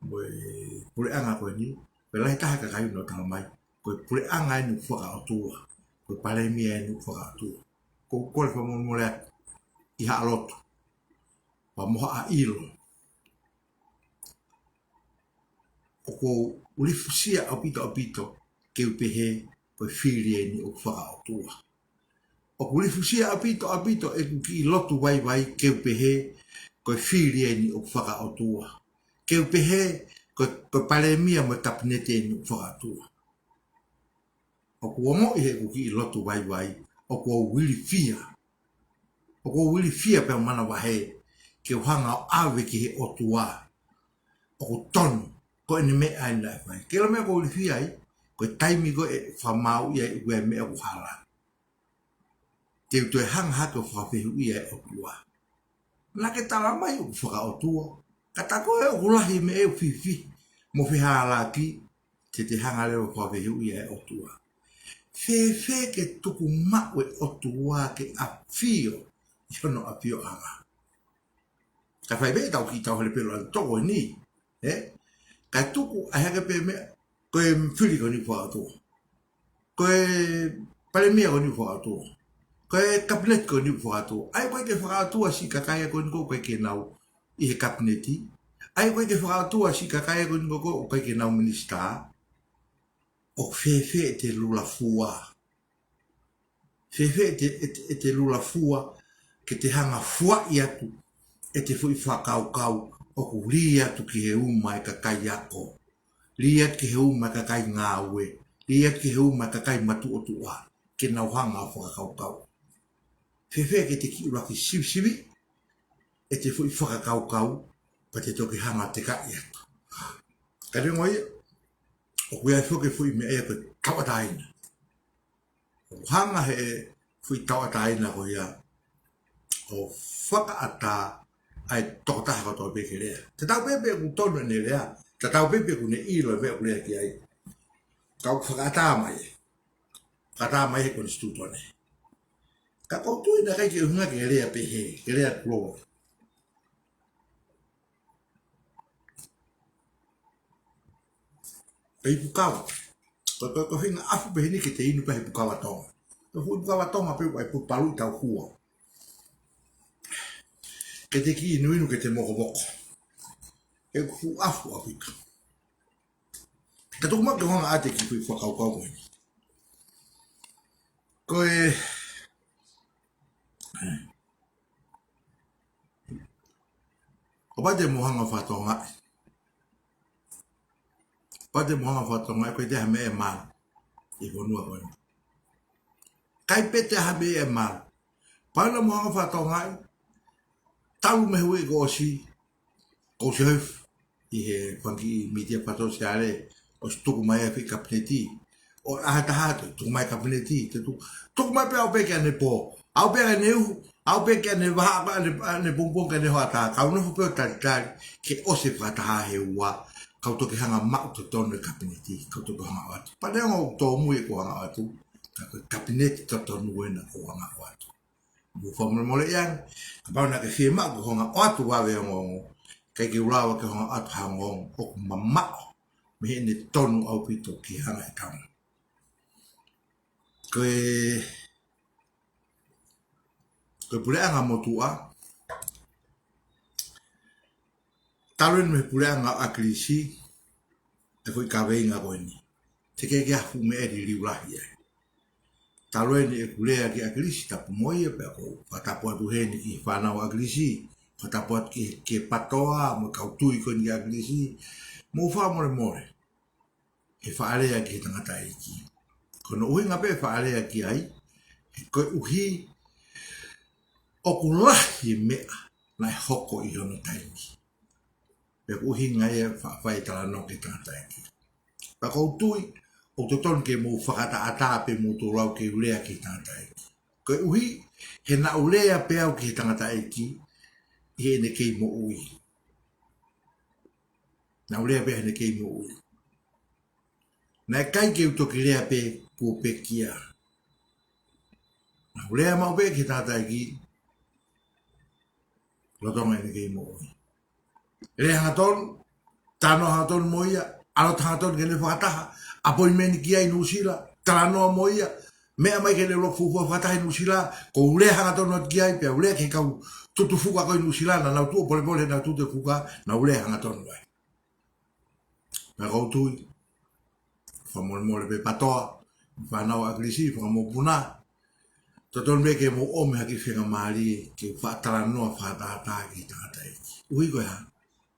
mo e puleʻanga ko eni. Pea lahi taha e kakai ʻoku nau tala mai, ko e puleʻanga eni ʻoku fakaʻotua, ko e palēmia eni ʻoku fakaʻotua. ʻOku ou kole fakamolemole atu ʻi haʻa lotu, pea mo haʻa ʻilo. ʻOku ou ulifusia ʻaupito ʻaupito ke u pehē ko e fili eni ʻoku fakaʻotua. ʻOku ulifusia ʻaupito ʻaupito ʻeku kiʻi lotu vaivai ke u pehē ko e fili eni ʻoku fakaʻotua. Ke u pehē ko, ko e palēmia mo e kapineti eni ʻoku fakaʻotua. ʻOku ou ongoʻi heʻeku kiʻi lotu vaivai, ʻoku ou ilifia. ʻOku ou ilifia pea manavahē ke u hanga ʻo ʻave ki he ʻOtua. ʻOku tonu, ko ʻene meʻa eni naʻe fai. Ke ʻilo e meʻa ʻoku ou ilifia ai, ko e taimi ko ē ʻe fakamāuʻi ai ʻoku ʻi ai e meʻa ʻoku hala, te u toe hanga hake ʻo fakafehuʻia e ʻOtua. Naʻa ke tala mai ʻoku fakaʻotua. Ka tā ko ē ʻoku lahi e meʻa ʻoku fifi mo fehālaaki, te te hanga leva ʻo fakafehuʻia e ʻOtua. Fēfē ke tuku maʻu e ʻOtua ke ʻafio ʻi hono ʻafioʻanga? Ka fai pē ʻetau kiʻi tauhele pē ʻo ʻalu toko eni. Ē? Ka tuku ʻa e hake pē meʻa, ko e fili ko eni ʻoku fakaʻotua. Ko e palēmia ko eni ʻoku fakaʻotua. Ko e kapineti ko eni ʻoku fakaʻotua. ʻAi ʻoku ʻikai ke fakaʻotua siʻi kakai ko eni ʻoku ʻikai ke nau ʻi he kapineti. ʻAi ʻoku ʻikai ke fakaʻotua siʻi kakai ko eni ʻoku ʻikai ke nau minisitā. ʻOku fēfē ʻete lula fua? Fēfē ʻete, ʻete, ʻete lula fua ke te hanga ʻo fuaʻi atu ʻete foʻi fakakaukau ʻoku lī atu ki he uma e kakai ako, lī atu ki he uma e kakai ngāue, lī atu ki he uma e kakai matuʻotuʻa, ke nau hanga ʻo fakakaukau? Fēfē ke te kiʻi ʻuluaki sivisiviʻi ʻete foʻi fakakaukau, pea te toki hanga ʻo tekaʻi atu? Ka neongo ia, ʻoku ʻi ai foki e foʻi meʻa ia ko e tauʻatāina. ʻOku hanga he foʻi tauʻatāina ko ia ʻo fakaʻatā ʻa e tokotaha kotoa pē ke lea. Tatau pē pe ʻoku tonu ʻene lea, tatau pē pe ʻoku ne ʻilo e meʻa ʻoku lea ki ai. Ka ʻoku fakaʻatā mai ē. Fakaʻatā mai he konisitūtone. Ka ʻoku ou tui naʻe ʻikai ke ʻuhinga ke lea pehē, ke lea tuʻo pe ipu kava. Ko, ko, ko e ʻuhinga ʻafu pē eni ke te inu pē he ipu kava Tonga. Ko e fuʻu ipu kava Tonga pē ʻoku ʻi ai e fuʻu palu ʻi tau hua. Ke te kiʻi inuinu ke te mokomoko. He ʻoku fuʻu ʻafu ʻaupito. Ka tuku muʻa ke u hanga ʻo ʻoatu e kiʻi foʻi fakakaukau ko eni. Ko e, ʻoua te mou hanga ʻo fakatokangaʻi Pau te mou hanga ʻo fakatokangaʻi ʻoku ʻikai toe ʻi ai ha meʻa ʻe malu ʻi he fonua ko eni. ʻIkai pē toe ʻi ai ha meʻa ʻe malu. Pau naʻa mou hanga ʻo fakatokangaʻi, talu mei he uike kuo ʻosi, ko Joseph ʻi he fanga kiʻi mītia fakasōsiale, ʻosi tuku mai ʻa e foʻi kapineti. ʻO ʻai ha taha atu, tuku mai kapineti, te tu-, tuku mai pē, aʻu pē ki heʻene pō, aʻu pē ki heʻene uhu, aʻu pē ki heʻene vahaʻa, ʻa ʻene, ʻa ʻene pongipongi ki heʻene hoʻatā, kau nofo pē ʻo talitali, ke ʻosi e fakataha he ua, kau toki hanga ʻo maʻu totonu e kapineti, kau toki hanga ʻo ʻoatu. Pea neongo ʻoku tōmui ʻeku hanga ʻo ʻoatu, ka ko e kapineti totonu ena ʻoku ou hanga ʻo ʻoatu. Mou fakamolemole ange, kapau naʻa ke fiemaʻu ke u hanga ʻo ʻoatu vave e ongoongo, ʻikai ke u lava ke u hanga ʻo ʻoatu ha ongoongo ʻoku mamaʻo mei heʻene tonu ʻaupito ki he anga e taonga. Ko e, ko e puleʻanga motuʻa, talu eni mei he puleʻanga ʻo ʻAkilisi e foʻi kaveinga ko eni. Teʻeki ke ʻi ai ha fuʻu meʻa ʻe liliu lahi ai. Talu eni ʻeku lea ki ʻAkilisi, tapu mo ia, pea ʻoku ou fakatapu atu heni ki he fānau ʻa ʻAkilisi, fakatapu atu ki he, ki he PATOA, mo e kau tui ko eni ki ʻAkilisi, mou fakamolemole he faʻa lea ki he tangataʻeiki. Ko hono ʻuhinga pē e faʻa lea ki ai, he koeʻuhi ʻoku lahi e meʻa naʻe hoko ʻi hono taimi. Pea ko e ʻuhinga ia e faʻa fai e talanoa ki he tangataʻeiki. Pea ʻoku ou tui, ʻoku totonu ke mou fakaʻataʻatā pē moutolu au ke u lea ki he tangataʻeiki. Koeʻuhi, he naʻa ku lea pē au ki he tangataʻeiki ʻi heʻene kei moʻui. Naʻa ku lea pē heʻene kei moʻui. Naʻe ʻikai ke u toki lea pē kuo pekia. Naʻa ku lea maʻu pē ki he tangataʻeiki lolotonga ʻene kei moʻui. Lea hangatonu, talanoa hangatonu mo ia, ʻalu atu hangatonu ki heʻene fakataha, ʻapoinimeni ki ai ʻi Nuʻusila, talanoa mo ia, meʻa mai ki heʻene loki fuofua fakataha ʻi Nuʻusila, ʻoku ou lea hangatonu atu ki ai, pea u lea ki he kau tutufuka ko ē ʻi Nuʻusila, naʻa nau tuʻu ʻo polepole heʻenau tutufuka, naʻa ku lea hangatonu ai. Pea ʻoku ou tui, fakamolemole pē PATOA, fānau ʻa ʻAkilisi, fakamokopuna. Totonu pē ke mou ʻomi ha kiʻi faingamālie ke u faʻa talanoa fakaʻataʻatā ki he tangataʻeiki. ʻUhi ko e hā,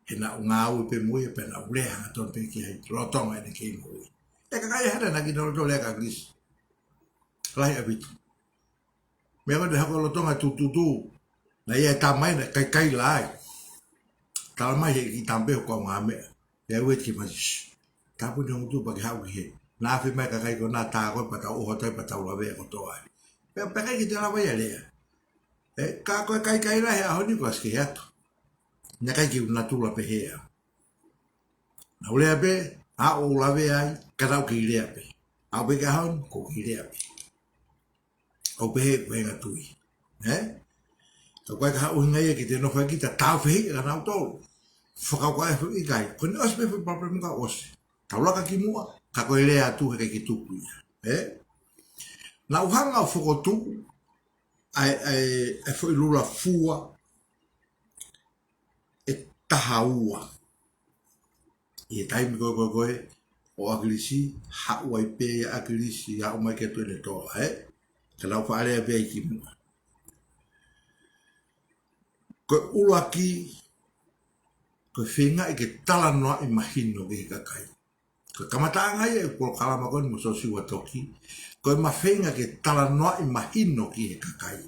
he naʻa ku ngāue pē mo ia, pea naʻa ku lea hangatonu pē ki ai lolotonga ʻene kei moʻui. ʻE kakai ʻe hana naʻa nau kiʻi lolotonga lea kia ʻAkilisi. Lahi ʻaupito. Meʻa ko ē naʻe hoko lolotonga e tututu. Naʻe ʻi ai e tamai naʻe kaikaila ai. Tala mai he kiʻi tama pē ʻo e kaungāmeʻa. Pea u ʻeke mai, "Shh, tāpuni hoʻo ngutu pea ke haʻu ki hē." Naʻe afe mai e kakai ko ē naʻa tā ko ē pea tau ʻoho atu ai pea tau lavea kotoa ai. Pea, pea ʻikai ke toe lava ia ʻo lea. ʻE, ka ko e kaikaila he ʻaho ni kuo ʻosi kehe atu. Naʻe ʻikai ke u natula pehē au. Naʻa ku lea pē, ʻa ʻo lavea ai, ka naʻa ku kei lea pē. ʻAʻu pē ki he ʻaho ni, ʻoku ou kei lea pē. ʻOku pehē, pehē ngā tui. Ē? Ka ʻoku ʻikai ha ʻuhinga ia ke te nofo ai kita tau fehiʻa kia nautolu. Fakakaukau ʻe foʻi ʻikai. Ko eni ʻosi pē foʻi palopalema ka ʻosi. Tau laka ki muʻa, ka ko e lea atu he ʻikai ke tuku ia. Ē? Naʻa ku hanga ʻo fokotuʻu ʻa e, ʻa e, ʻa e foʻi lula fua ʻe taha ua. ʻI he taimi ko ē, ko ē, ko ē, ʻo ʻAkilisi, haʻu ai pē ʻa ʻAkilisi, haʻu mai ki he tuʻu ʻene toa, ē? Ka naʻa ku faʻa lea pē ai ki muʻa. Ko e ʻuluaki, ko e feingaʻi ke talanoaʻi mahino ki he kakai. Ko e kamataʻanga ia e polokalama ko eni mo Siosiua Toki, ko ʻema feinga ke talanoaʻi mahino ki he kakai.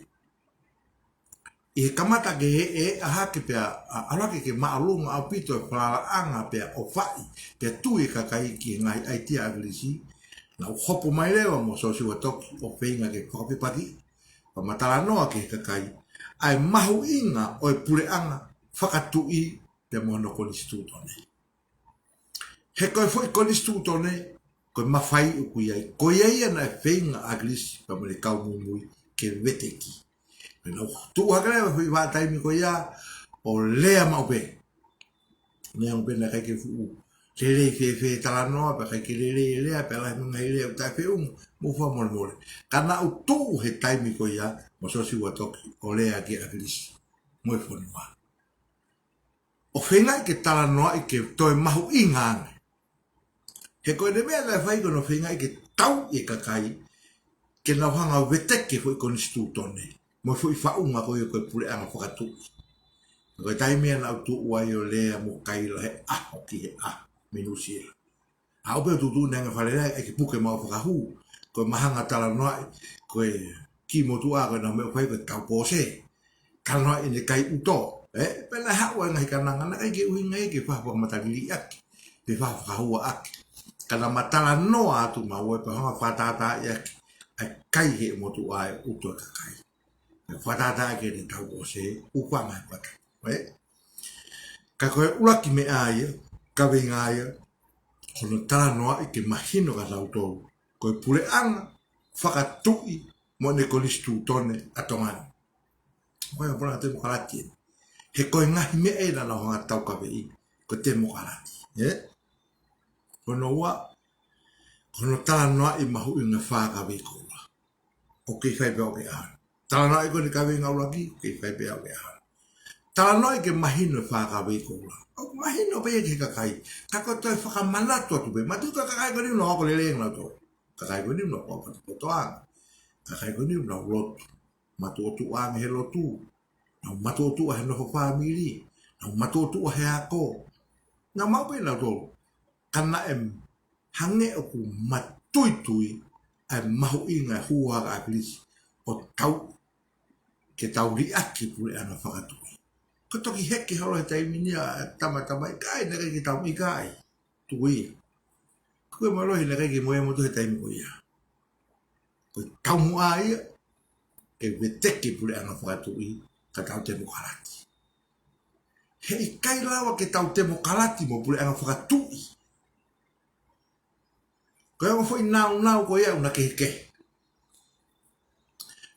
ʻI he kamata ke ʻe, ʻe ʻalu hake pea, ʻa, ʻalu hake ke māʻolunga ʻaupito e falalaʻanga pea ʻofaʻi, pea tui e kakai ki he ngaahi ʻaitia ʻa ʻAkilisi, naʻa ku hopo mai leva mo Siosiua Toki ʻo feinga ke fakafepakiʻi, pea ma talanoa ki he kakai, ʻa e mahuʻinga ʻo e puleʻanga fakatuʻi pea mo hono konisitūtone. He ko e foʻi konisitūtone, ko e mafai ʻoku ʻi ai. Ko ia ia naʻe feinga ʻa ʻAkilisi, pea mo ʻene kau muimui, ke veteki. Pea naʻa ku tuʻu hake leva he foʻi vahaʻa taimi ko ia, ʻo lea maʻu pē. Lea maʻu pē naʻe ʻikai ke fuʻu lelei fēfē e talanoa, pea ʻikai ke lelei e lea, pea lahi mo e ngaahi lea ʻoku taʻefeʻunga, mou fakamolemole. Ka naʻa ku tuʻu he taimi ko ia, mo Siosiua Toki, ʻo lea ki ʻAkilisi mo e fonua. ʻO feingaʻi ke talanoaʻi ke toe mahuʻinga ange. He ko ʻene meʻa naʻe fai ko hono feingaʻi ke tauʻi e kakai, ke nau hanga ʻo veteki e foʻi konisitūtone, mo e foʻi faʻunga ko ia ko e puleʻanga fakatuʻi. Ko e taimi ia naʻa ku tuʻu ai ʻo lea mo kaila he ʻaho ki he ʻaho, mei Nuʻusila. ʻAʻu pē ʻo tuʻutuʻuni ange fale lea, ʻai ke puke maʻu fakahū. Ko e mahanga talanoaʻi, ko e kiʻi motuʻa ko ē naʻa mou fai ko e tau pōsē. Talanoaʻi ʻene kai ʻuto, ē? Pea naʻe haʻu ʻa e ngaahi kananga, naʻe ʻikai ke ʻuhinga ia ke fai ha fakamataliliʻaki, pe fai ha fakahua ʻaki. Ka naʻa ma talanoa atu maʻu ē pea hanga ʻo fakatātaaʻi ʻaki ʻa e kai ʻe he motuʻa e ʻuto ʻa e kakai. Pea fakatātaaʻi ʻaki ʻene tau pōsē, ʻuhinga mai pata. Ē? Ka ko e ʻuluaki meʻa ia, kaveinga ia, ko hono talanoaʻi ke mahino kia tautolu ko e puleʻanga fakatuʻi mo ʻene konisitūtone ʻa Tonga ni. Ko e puleʻanga temokalati ē. He ko e ngaahi meʻa ē naʻa nau hanga ʻo taukaveʻi ko e temokalati, ē? Ko hono ua, ko hono talanoaʻi mahuʻinga e fā kavei koula. ʻOku kei fai pē ʻo ke ʻaho. Talanoaʻi ko eni kaveinga ʻuluaki, ʻoku kei fai pē ʻo ke ʻaho. Talanoaʻi ke mahino e fā kavei koula. ʻOku mahino pē ia ki he kakai. Ka ko e toe fakamanatu atu pē. Manatuʻi ko e kakai ko eni ʻoku nau ako lelei ʻa kinautolu. Kakai ko eni ʻoku nau ako potopoto ange. Kakai ko eni ʻoku nau lotu. Matuʻotuʻa ange he lotu. Nau matuʻotuʻa he nofo fāmili. Nau matuʻotuʻa he ako. Naʻa mau pē nautolu. Ka naʻe hangē ʻoku matuitui ʻa e mahuʻinga e hū ʻa ʻAkilisi ʻo tau ke tau liʻaki e puleʻanga fakatuʻi. Ko e toki heke holo he taimi ni ʻa e tama tamai, ʻikai, naʻe ʻikai ke tau ʻikai. Tuku ia. Ko e mālohi naʻe ʻikai ke mo e motu he taimi ko ia. Ko e taumuʻa ia, ke veteki e puleʻanga fakatuʻi, ka tau temokalati. He ʻikai lava ke tau temokalati mo puleʻanga fakatuʻi. Ko e ongo foʻi nāunau ko ia ʻoku na kehekehe.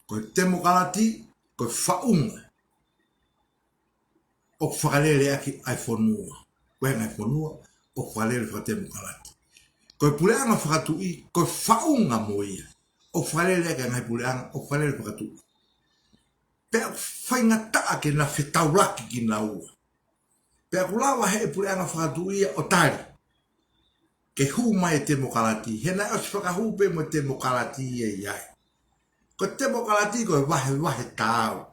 Ko e temokalati, ko e faʻunga ʻoku fakalele ʻaki ʻa e fonua. Ko e ngaahi fonua ʻoku fakalele fakatemokalati. Ko e puleʻanga fakatuʻi, ko e faʻunga mo ia ʻoku fakalele ʻaki ʻa e ngaahi puleʻanga ʻoku fakalele fakatuʻi. Pea ʻoku faingataʻa ke na fetaulaki kinaua. Pea ʻoku lava ʻe he puleʻanga fakatuʻi ia ʻo tali ke hū mai e temokalati, he naʻe ʻosi fakahū pē mo e temokalati ia ʻi ai. Ko e temokalati ko e vahevahe taau.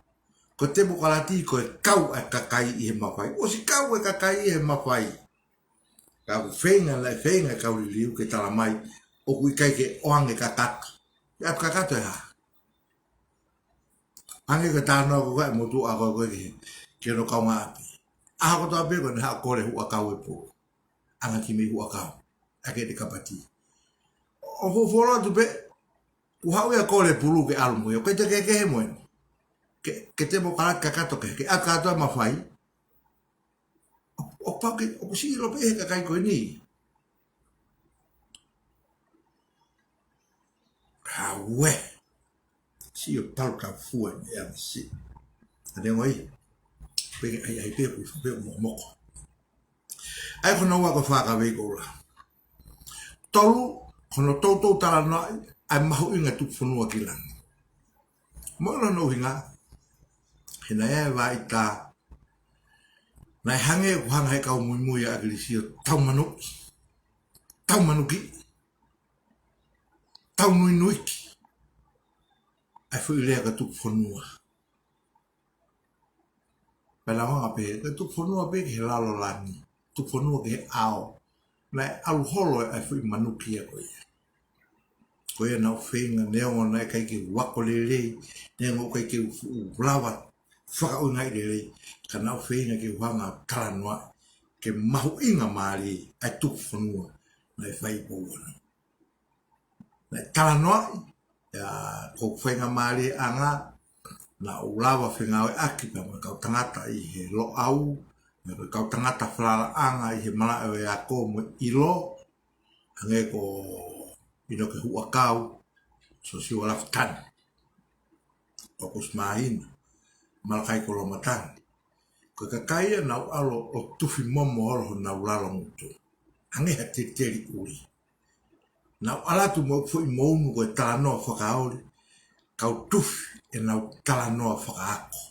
Ko e temokalati ko e kau ʻa e kakai ʻi he mafai. ʻOsi kau e kakai ʻi he mafai. Ka ʻoku feinga, naʻe feinga e kau liliu ke tala mai ʻoku ʻikai ke ʻoange kakato. ʻE ʻatu kakato ʻe hā? Hangē ko e talanoa ko ē ʻa e motuʻa ko ē ki he, ki hono kaungāʻapi. ʻAho kotoa pē ko ʻene haʻu ʻo kole huʻakau e pulu. ʻAnga ki mei huʻakau. ʻAke ʻene kapati. ʻO fuofua lotu pē, kuo haʻu ia ʻo kole pulu ke ʻalu mo ia. ʻOku ʻikai te ke kehe mo eni. Ke, ke temokalati kakato ke, ke ʻatu kakato e mafai. ʻO, ʻo pau ke, ʻoku siʻi ʻilo pē he kakai ko eni. Ka ue. Siʻi ʻo palu ka fua ni ʻe ame si. ʻA e ngoi. Peke ai ai pē kui fapē mo moko. ʻA ia ko hono ua ko e fā kavei koula. Tolu, ko hono toutou talanoaʻi ʻa e mahuʻinga e tuku fonua ki langi. Mo ʻilo hono ʻuhinga, he naʻe ʻi ai e vaʻa ʻita, naʻe hangē ʻoku hanga ʻe he kau muimui ʻa ʻAkilisi ʻo taumanuʻi, taumanuki, taunuinuiki ʻa e foʻi lea ko e tuku fonua. Pea naʻa nau hanga pē, ko e tuku fonua pē ki he lalo langi, tuku fonua ki he ʻao. Naʻe ʻalu holo ʻa e foʻi manuki ia ko ia. Ko ia naʻa nau feinga, neongo naʻe ʻikai ke u ako lelei, neongo ʻikai ke u fuʻu lava fakaʻuhingaʻi lelei, ka naʻa nau feinga ke u hanga ʻo talanoaʻi ke mahuʻingamālie ʻa e tuku fonua naʻe fai ʻi Pouono. Naʻe talanoaʻi, ʻa ia ko e faingamālieʻanga, naʻa ku lava fengāueʻaki pea mo e kau tangata ʻi he Loʻau, mo e kau tangata falalaʻanga ʻi he malaʻe ʻo e ako mo e ʻilo, hangē ko ʻInoke Huʻakau, Siosiua Lafitani, ʻOkusi Māhina, Malakai Koloamatangi. Ko e kakai ia naʻa nau ʻalu ʻo tufi momo holo honau lalo ngutu. Hangē ha teliteli ʻuli. Naʻa nau ʻalu atu mo e foʻi mounu ko e talanoa fakaoli, kau tufi ʻenau talanoa fakaako,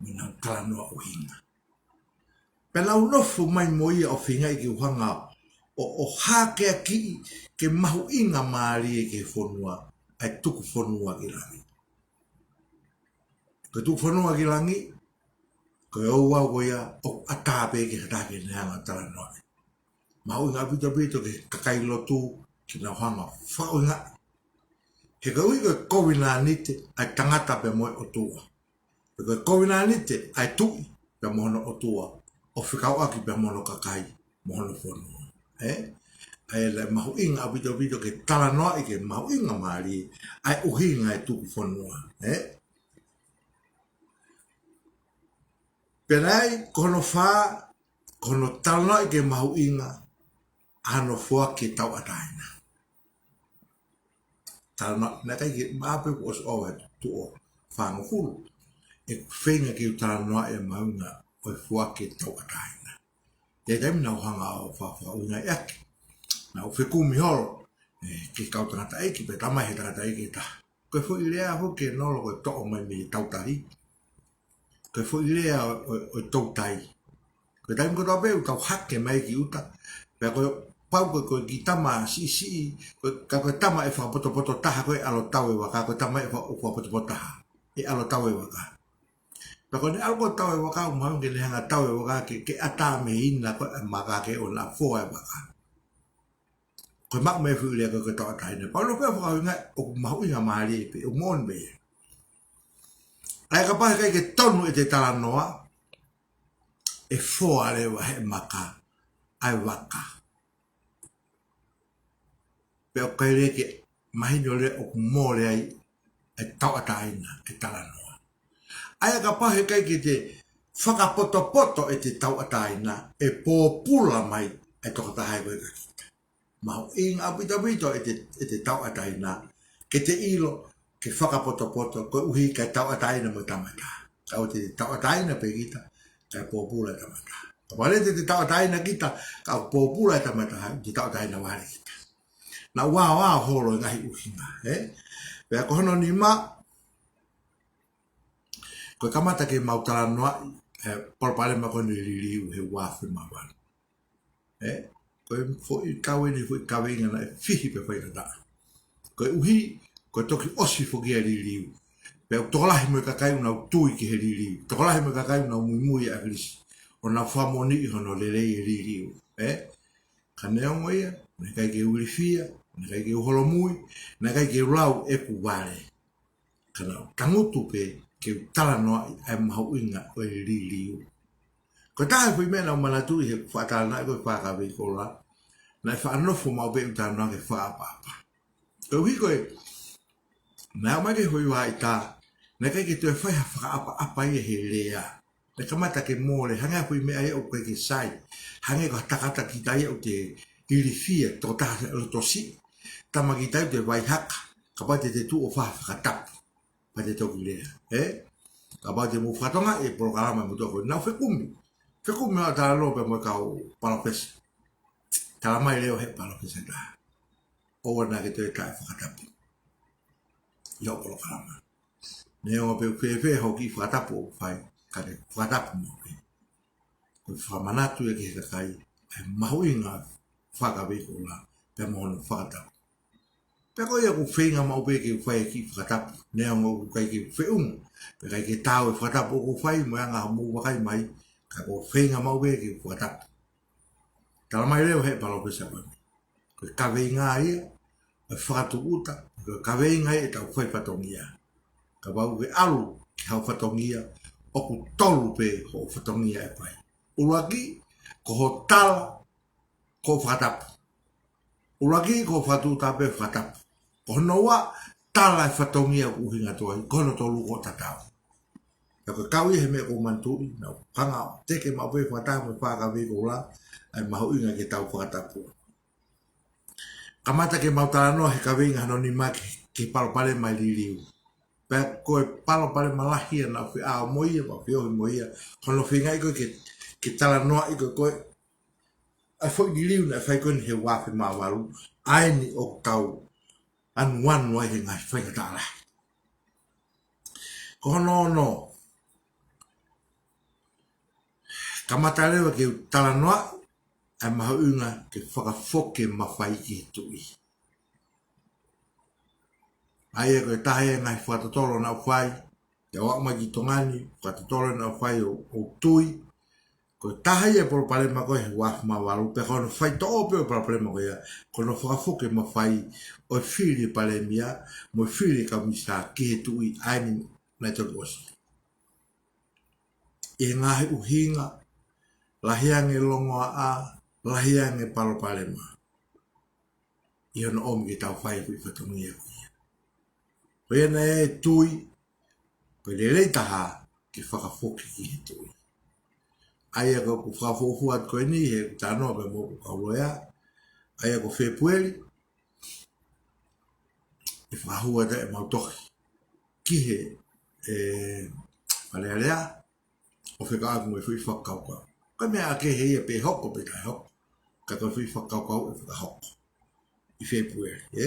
mo ʻenau talanoa ʻuhinga. Pea nau nofo mai mo ia ʻo feingaʻi ke u hanga ʻo, ʻo hākeakiʻi ke mahuʻingamālie ki he fonua, ʻa e tuku fonua ki langi. Ko e tuku fonua ki langi, ko e ouau ko ia ʻoku ʻatā pē ki ha taha ke ne hanga ʻo talanoaʻi. Mahuʻinga ʻaupito ʻaupito ki he kakai lotu ke nau hanga ʻo fakaʻuhingaʻi. He koeʻuhi ko e kovinānite ʻa e tangata pea mo e ʻOtua. Pea ko e kovinānite ʻa e tuʻi pea mo hono ʻOtua, ʻo fekauʻaki pea mo hono kakai mo hono fonua. Ē? ʻA ia ʻoku mahuʻinga ʻaupito ʻaupito ke talanoaʻi ke mahuʻinga mālie ʻa e ʻuhinga e tuku fonua. Ē? Pea naʻe ʻi ai, ko hono fā, ko hono talanoaʻi ke mahuʻinga ʻa hono foaki e tauʻatāina. Talanoaʻi, naʻe ʻikai ke mape kuo ʻosi ʻova e tuʻo fāngofulu. ʻOku feinga ke u talanoaʻi e mahuʻinga ʻo e foaki e tauʻatāina. ʻI he taimi naʻa ku hanga ʻo fa-, fakaʻuhingaʻi ʻaki, naʻa ku fekumi holo, ē, ki he kau tangataʻeiki, pea talamai ʻe he tangataʻeiki ʻe taha, ko e foʻi lea foki ē Nolo ko e toʻo mai mei he tautahi. Ko e foʻi lea ʻo, ʻo, ʻo e toutai. Ko e taimi kotoa pē ʻoku tau hake mai ki ʻuta, pea ko e pau ko e, ko e kiʻi tama siʻisiʻi, ko e, ka ko e tama ʻe fakapotopoto taha ko e ʻalu ʻo tau e vaka, ko e tama ʻe fa-, ʻoku fakapotopoto taha ʻe ʻalu ʻo tau e vaka. Pea ko ʻene ʻalu ko ē ʻo tau e vaka, ʻoku mahuʻinga ke ne hanga ʻo tau e vaka ke, ke ʻatā mei he ina ko ē ʻa e maka ke ʻoua naʻa foa e vaka. Ko e maʻu mei he foʻi lea ko e, ko e tauʻatāina. Pea ʻoku ou fie fakaʻuhingaʻi ʻoku mahuʻinga mālie pē, ʻoku moʻoni pē ia. ʻA ia kapau he ʻikai ke tonu ʻete talanoa, ʻe foa leva ʻe he maka ʻa e vaka. Pea ʻoku ʻikai leva ke mahino leva ʻoku mole ai e tauʻatāina, e talanoa. ʻA ia kapau he ʻikai ke te fakapotopoto ʻete tauʻatāina, ʻe pōpula mai e tokotaha ko ē kia kita. Mahuʻinga ʻaupito ʻaupito ʻete, ʻete tauʻatāina, ke te ʻilo, ke fakapotopoto, koeʻuhi kae tauʻatāina mo e tama ʻe taha. Ka ʻoua te te tauʻatāina pē kita, kae pōpula e tama ʻe taha. Kapau leva te te tauʻatāina kita, kae pōpula e tama ʻe taha, te tauʻatāina vale kita. Naʻa ku aoao holo e ngaahi ʻuhinga, ē? Pea ko hono nima, ko e kamata ke mau talanoaʻi e palopalema ko eni liliu he ua afe mā valu. Ē? Ko e foʻi kau eni, foʻi kaveinga naʻe fihi pea faingataʻa. Koeʻuhi, ko e toki ʻosi foki e liliu. Pea ʻoku tokolahi mo e kakai ʻoku nau tui ki he liliu. Tokolahi mo e kakai ʻoku nau muimui ʻa ʻAkilisi, ʻo nau fakamoʻoniʻi hono lelei e liliu. Ē? Ka neongo ia, naʻe ʻikai ke u ilifia, naʻe ʻikai ke u holomui, naʻe ʻikai ke u lau ʻeku vale. Ka naʻa ku tangutu pē ke u talanoaʻi ʻa e mahuʻinga ʻo e liliu. Ko e taha e foʻi meʻa naʻa ku manatuʻi he fakatalanoaʻi ko ē ʻa e Fakakavei Koula, naʻe faʻa nofo maʻu pē ʻeku talanoa ki he fakaʻapaʻapa. Koeʻuhi ko e, naʻe aʻu mai ki he foʻi vahaʻa ʻi tā, naʻe ʻikai ke toe fai ha fakaʻapaʻapa ia he lea. Naʻe kamata ke mole, hangē ha foʻi meʻa ia ʻoku ʻikai ke sai. Hangē ko ha takata kita ia ʻoku te ilifia, tokotaha loto siʻi. Tama kita ia ʻoku te vaihaka, kapau te te tuʻu ʻo fai ha fakatapu, pea te toki lea, ē? Kapau te mou fakatokangaʻi e polokalama ʻa e motuʻa ko ē, naʻa ku fekumi. Fekumi ʻo talanoa pea mo e kau palōfesa. Talamai leva ʻe he palōfesa ʻe taha, ʻoua naʻa ke toe taʻefakatapu ʻi hoʻo polokalama. Neongo pe ʻoku fēfē hoʻo kiʻi fakatapu ʻoku fai, ka ke fakatapu maʻu pē. Ko e fakamanatu ia ki he kakai e mahuʻinga ʻa e Fakakavei Koula pea mo hono fakatapu. Pea ko ia ʻoku ou feinga maʻu pē ke u fai e kiʻi fakatapu, neongo ʻoku ʻikai ke u feʻunga, pe ʻikai ke taau e fakatapu ʻoku ou fai mo e anga hoʻomou vakai mai, ka ʻoku ou feinga maʻu pē ke u fakatapu. Talamai leva ʻe he palōfesa ko eni, ko e kaveinga ia ʻo e fakatūʻuta, ko e kaveinga ia ʻetau fai fatongia. Kapau ʻoku ke ʻalu ki haʻo fatongia, ʻoku tolu pē hoʻo fatongia ʻe fai. ʻUluaki, ko hoʻo tala, ko hoʻo fakatapu. ʻUluaki, ko hoʻo fakatūʻuta pē fakatapu. Ko hono ua, tala e fatongia ʻoku ʻuhinga atu ai. Ko hono tolu, ko hoʻo tatau. Pea ko e kau ia he meʻa ʻoku ou manatuʻi, naʻa ku hanga ʻo teke maʻu pē fakataha mo e Fakakavei Koula ʻa e mahuʻinga ke tau fakatapu. Kamata ke mau talanoa he kaveinga hono nima ki he, ki he palopalema e liliu. Pea ko e palopalema lahi ia naʻa ku feʻao mo ia, pea feohi mo ia. Ko hono feingaʻi ko ē ke, ke talanoaʻi ko ē ko ē ʻa e foʻi liliu naʻe fai ko eni he ua afe mā valu, ʻa eni ʻoku tau anuanu ai he ngaahi faingataʻa lahi. Ko hono ono, kamata leva ke u talanoaʻi ʻa e mahuʻinga ke fakafoki e mafai ki he tuʻi. ʻA ia ko e taha ia e ngaahi fakatotolo naʻa ku fai, ʻi heʻeku aʻu mai ki Tonga ni, fakatotolo naʻa ku fai ʻo, ʻo tui, Ko e taha ia e palopalema ko ē he ua afe mā valu, pea ko hono faitoʻo pē ʻo e palopalema ko ia, ko hono fakafoki e mafai ʻo e fili e palēmia mo e fili e kau minisitā ki he tuʻi, ʻa eni naʻe toki ʻosi. ʻI he ngaahi ʻuhinga, lahi ange e longoaʻa, lahi ange e palopalema ʻi hono ʻomi ke tau fai e foʻi fatongia ko ia. Ko ia naʻe tui ko e lelei taha ke fakafoki ki he tuʻi. ʻA ia ko ʻeku fakafuofua atu ko eni he talanoa pē mo hoku kau loea, ʻa ia ko Fēpueli, ʻe fakahū atu ʻemau tohi ki he, ē, Fale Alea, ʻo fekauʻaki mo e foʻi fakakaukau. Ko e meʻa kehe ia pe hoko pe taʻe hoko. Ka ko e foʻi fakakaukau ʻe fakahoko ʻi Fēpueli, ē?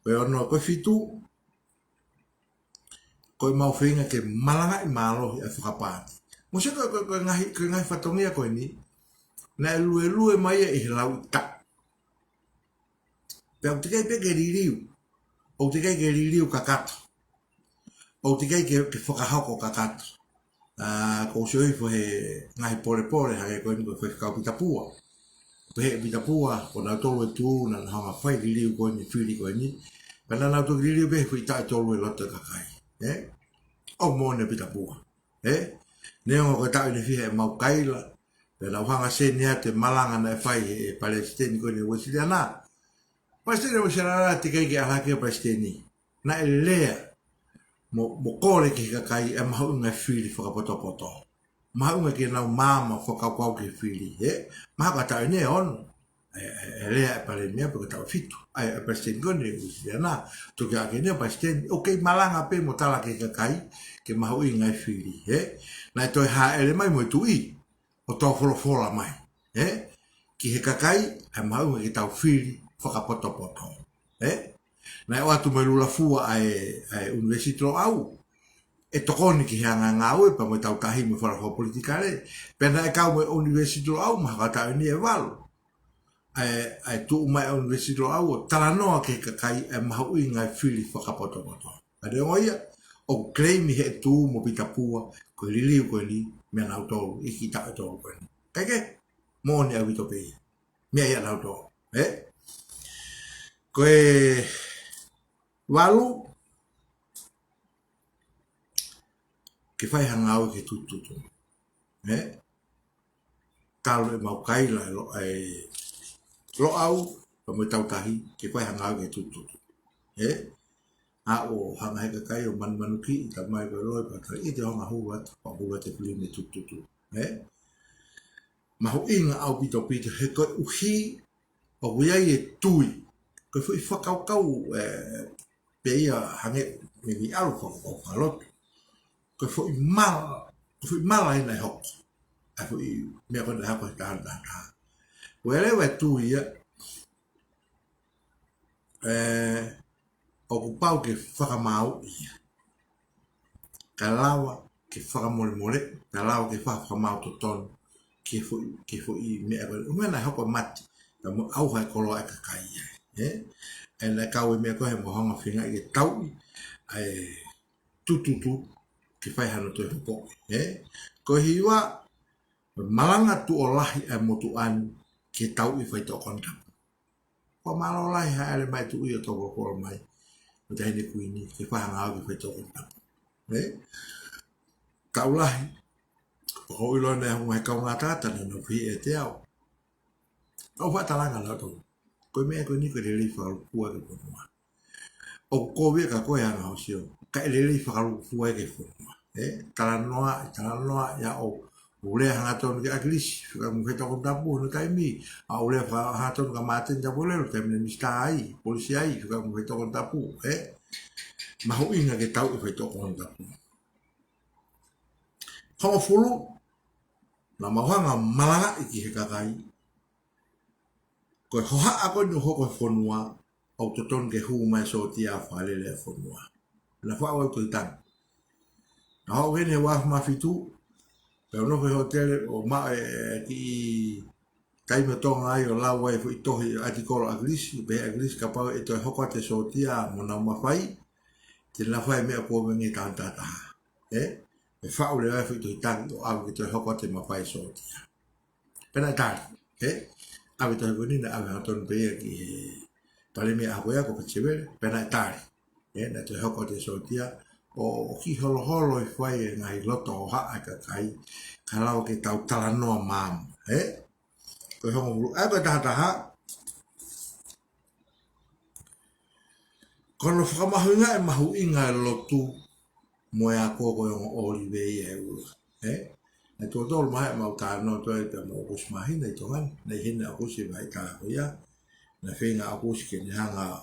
Ko e ono, ko e fitu, ko ʻemau feinga ke malangaʻi mālohi ʻa e fakapaati. Mou sio ko e, ko e, ko e ngaahi, ko e ngaahi fatongia ko eni, naʻe luelue mai ia ʻi he lauʻi taʻu. Pea ʻoku teʻeki ai pē ke liliu. ʻOku teʻeki ai ke liliu kakato. ʻOku teʻeki ai ke, ke fakahoko kakato. ʻA, ʻoku ou sio hifo he ngaahi polepole, hangē ko eni ko e faifekau Pita Pua. Pehē ʻe Pita Pua, ko nautolu e tuʻu naʻa nau hanga ʻo fai e liliu ko eni, fili ko eni. Pea naʻa nau toki liliu pē he foʻi taʻu ʻe tolu ʻi loto e kakai. Ē? ʻOku moʻoni ʻa Pita Pua. Ē? Neongo ko e taʻu ʻe fiha ʻemau kaila, pea naʻa ku hanga ʻo seni atu e malanga naʻe fai ʻe he palesiteni ko eni Uēsiliana. Palesiteni Uēsiliana, teʻeki ai ke ʻalu hake ʻo palesiteni. Naʻe lea mo, mo kole ki he kakai e mahuʻinga e fili fakapotopoto. Mahuʻinga ke nau maama ʻo fakakaukau ki he fili, ē? Mahalo ko e taʻu ʻe ono. ʻE, ʻe, ʻe lea e palēmia pe ko e taʻu ʻe fitu. ʻA e, ʻa e palesiteni ko eni Uēsiliana, toki ʻai ke ne palesiteni, ʻoku kei malanga pē mo tala ki he kakai, ke mahuʻinga e fili, ē? Naʻe toe hāʻele mai mo e tuʻi, ʻo toe folofola mai, ē? Ki he kakai, ʻa e mahuʻinga ke tau fili fakapotopoto, ē? Naʻe ʻoatu mo e lula fua ʻa e, ʻa e ʻUnivēsiti Loʻau, ʻe tokoni ki he anga e ngāue pea mo e tau tahi mo e folofola politikale. Pea naʻe kau mo e ʻUnivēsiti Loʻau, mahalo ko e taʻu ʻe valu. ʻA e, ʻa e tuʻu mai ʻa e ʻUnivēsiti Loʻau ʻo talanoa ki he kakai e mahuʻinga e fili fakapotopoto. ʻA ia ko ia, ʻoku claim ʻe he tuʻi mo Pita Pua, ko e liliu ko eni, meia nautolu, ʻi he taʻu ʻe tolu ko eni. Kae kehe, moʻoni ʻaupito pē ia. Meia nautolu, ē? Ko e valu, ke fai ha ngāue ki he tututu. Ē? Talu ʻemau kaila ʻe Lo-, ʻe Loʻau, pea mo e tau tahi, ke fai ha ngāue ki he tututu. Ē? ʻA ʻo hanga he kakai ʻo manumanukiʻi, talamai ko e loi, pea tau ʻi te honga hulu atu, pea hulu atu e fili mei he tututu. Ē? Mahuʻinga ʻaupito pito, he koeʻuhi ʻoku ʻi ai e tui. Ko e foʻi fakakaukau, ē, pē ia hangē ko e meʻa ʻalu fakakaukau fakalotu. Ko e foʻi mala, ko e foʻi mala ʻena ʻe hoko. ʻA e foʻi meʻa ko ē naʻe hoko he taha taha taha. Ko e leva e tui ia, ē, ʻoku pau ke fakamaauʻi ia. Kae lava ke fakamolemole, kae lava ke fa-, fakamaau totonu, ki he foʻi, ki he foʻi meʻa ko ē, ʻū meʻa naʻe hoko ʻa Mati, pea mo ʻauha e koloa e kakai ia, ē? ʻA ia naʻe kau e meʻa ko ē he mo hanga feinga ke tauʻi ʻa e tututu ke fai hano toe hopoʻi, ē? Ko e hiva, malanga tuʻo lahi ʻa e motuʻa ni ke tauʻi e faitoʻo konatapu. Fakamālō lahi hāʻele mai e tuʻi ʻo toe folofola mai mo e Taʻahine Kuini ke fai ha ngāue ki he faitoʻo konatapu. Ē? Taʻu lahi, ʻoku ou ʻilo naʻe hoko mai e kaungā tangata naʻa nau fehiʻa ʻiate au. ʻOku ou faʻa talaange ʻanautolu, ko e meʻa ko eni ʻoku lelei fakalūkufua ki he fonua. ʻOku kovi ia kia koe Hanga Hosio, ka ʻe lelei fakalūkufua ia ki he fonua. Ē, talanoa, talanoa ia ʻo, ʻo lea hangatonu kia ʻAkilisi, fekauʻaki mo e faitoʻo konatapu hono taimi, ʻa ʻo lea fa-, hangatonu kia Māteni Tapuʻeloto, taimi naʻe minisitā ai, polisi ai, fekauʻaki mo e faitoʻo konatapu, ē. Mahuʻinga ke tauʻi e faitoʻo konatapu. Hongofulu, naʻa mau hanga ʻo malangaʻi ki he kakai, ko e hohaʻa ko eni ʻoku hoko he fonua, ʻoku totonu ke hū mai e sōtia ʻo fakalele e fonua. Naʻa faʻa ʻoatu e tangi. Naʻa hoko eni he ua afe mā fitu, pea u nofo he hōtele ʻo maʻu e kiʻi taimi ʻo Tonga ai ʻo lau ai e foʻi tohi ʻatikolo ʻa ʻAkilisi, pehē ʻe ʻAkilisi kapau ʻe toe hoko atu e sōtia mo honau mafai, te nau fai e meʻa ʻoku ʻomi ʻe he taʻu taha taha. Ē? ʻe faʻu leva e foʻi tohi tangi ʻo ʻave ke toe hoko atu e mafai ʻo e sōtia. Pea naʻe tali, ē? ʻAve e tohi ko eni, naʻe ʻave hangatonu pē ia ki he Palēmia ʻaho ko ia ko Patisivele, pea naʻe tali. Ē, naʻe toe hoko atu e sōtia, ʻo, ʻo kiʻi holoholo e fai e ngaahi loto hohaʻa e kakai, ka lava ke tau talanoa maama, ē? Ko e hongofulu, ʻa ia ko e tahataha, ko hono fakamahuʻingaʻi e mahuʻinga e lotu mo e ako ko e ongo ʻōlive ia ʻe ua. Ē? Naʻe tuʻo tolu mahalo ʻemau talanoa atu ai pea mo ʻOkusi Māhina ʻi Tonga ni, naʻe ʻi heni ʻa ʻOkusi he vahaʻa ko ia, naʻe feinga ʻa ʻOkusi ke ne hanga ʻo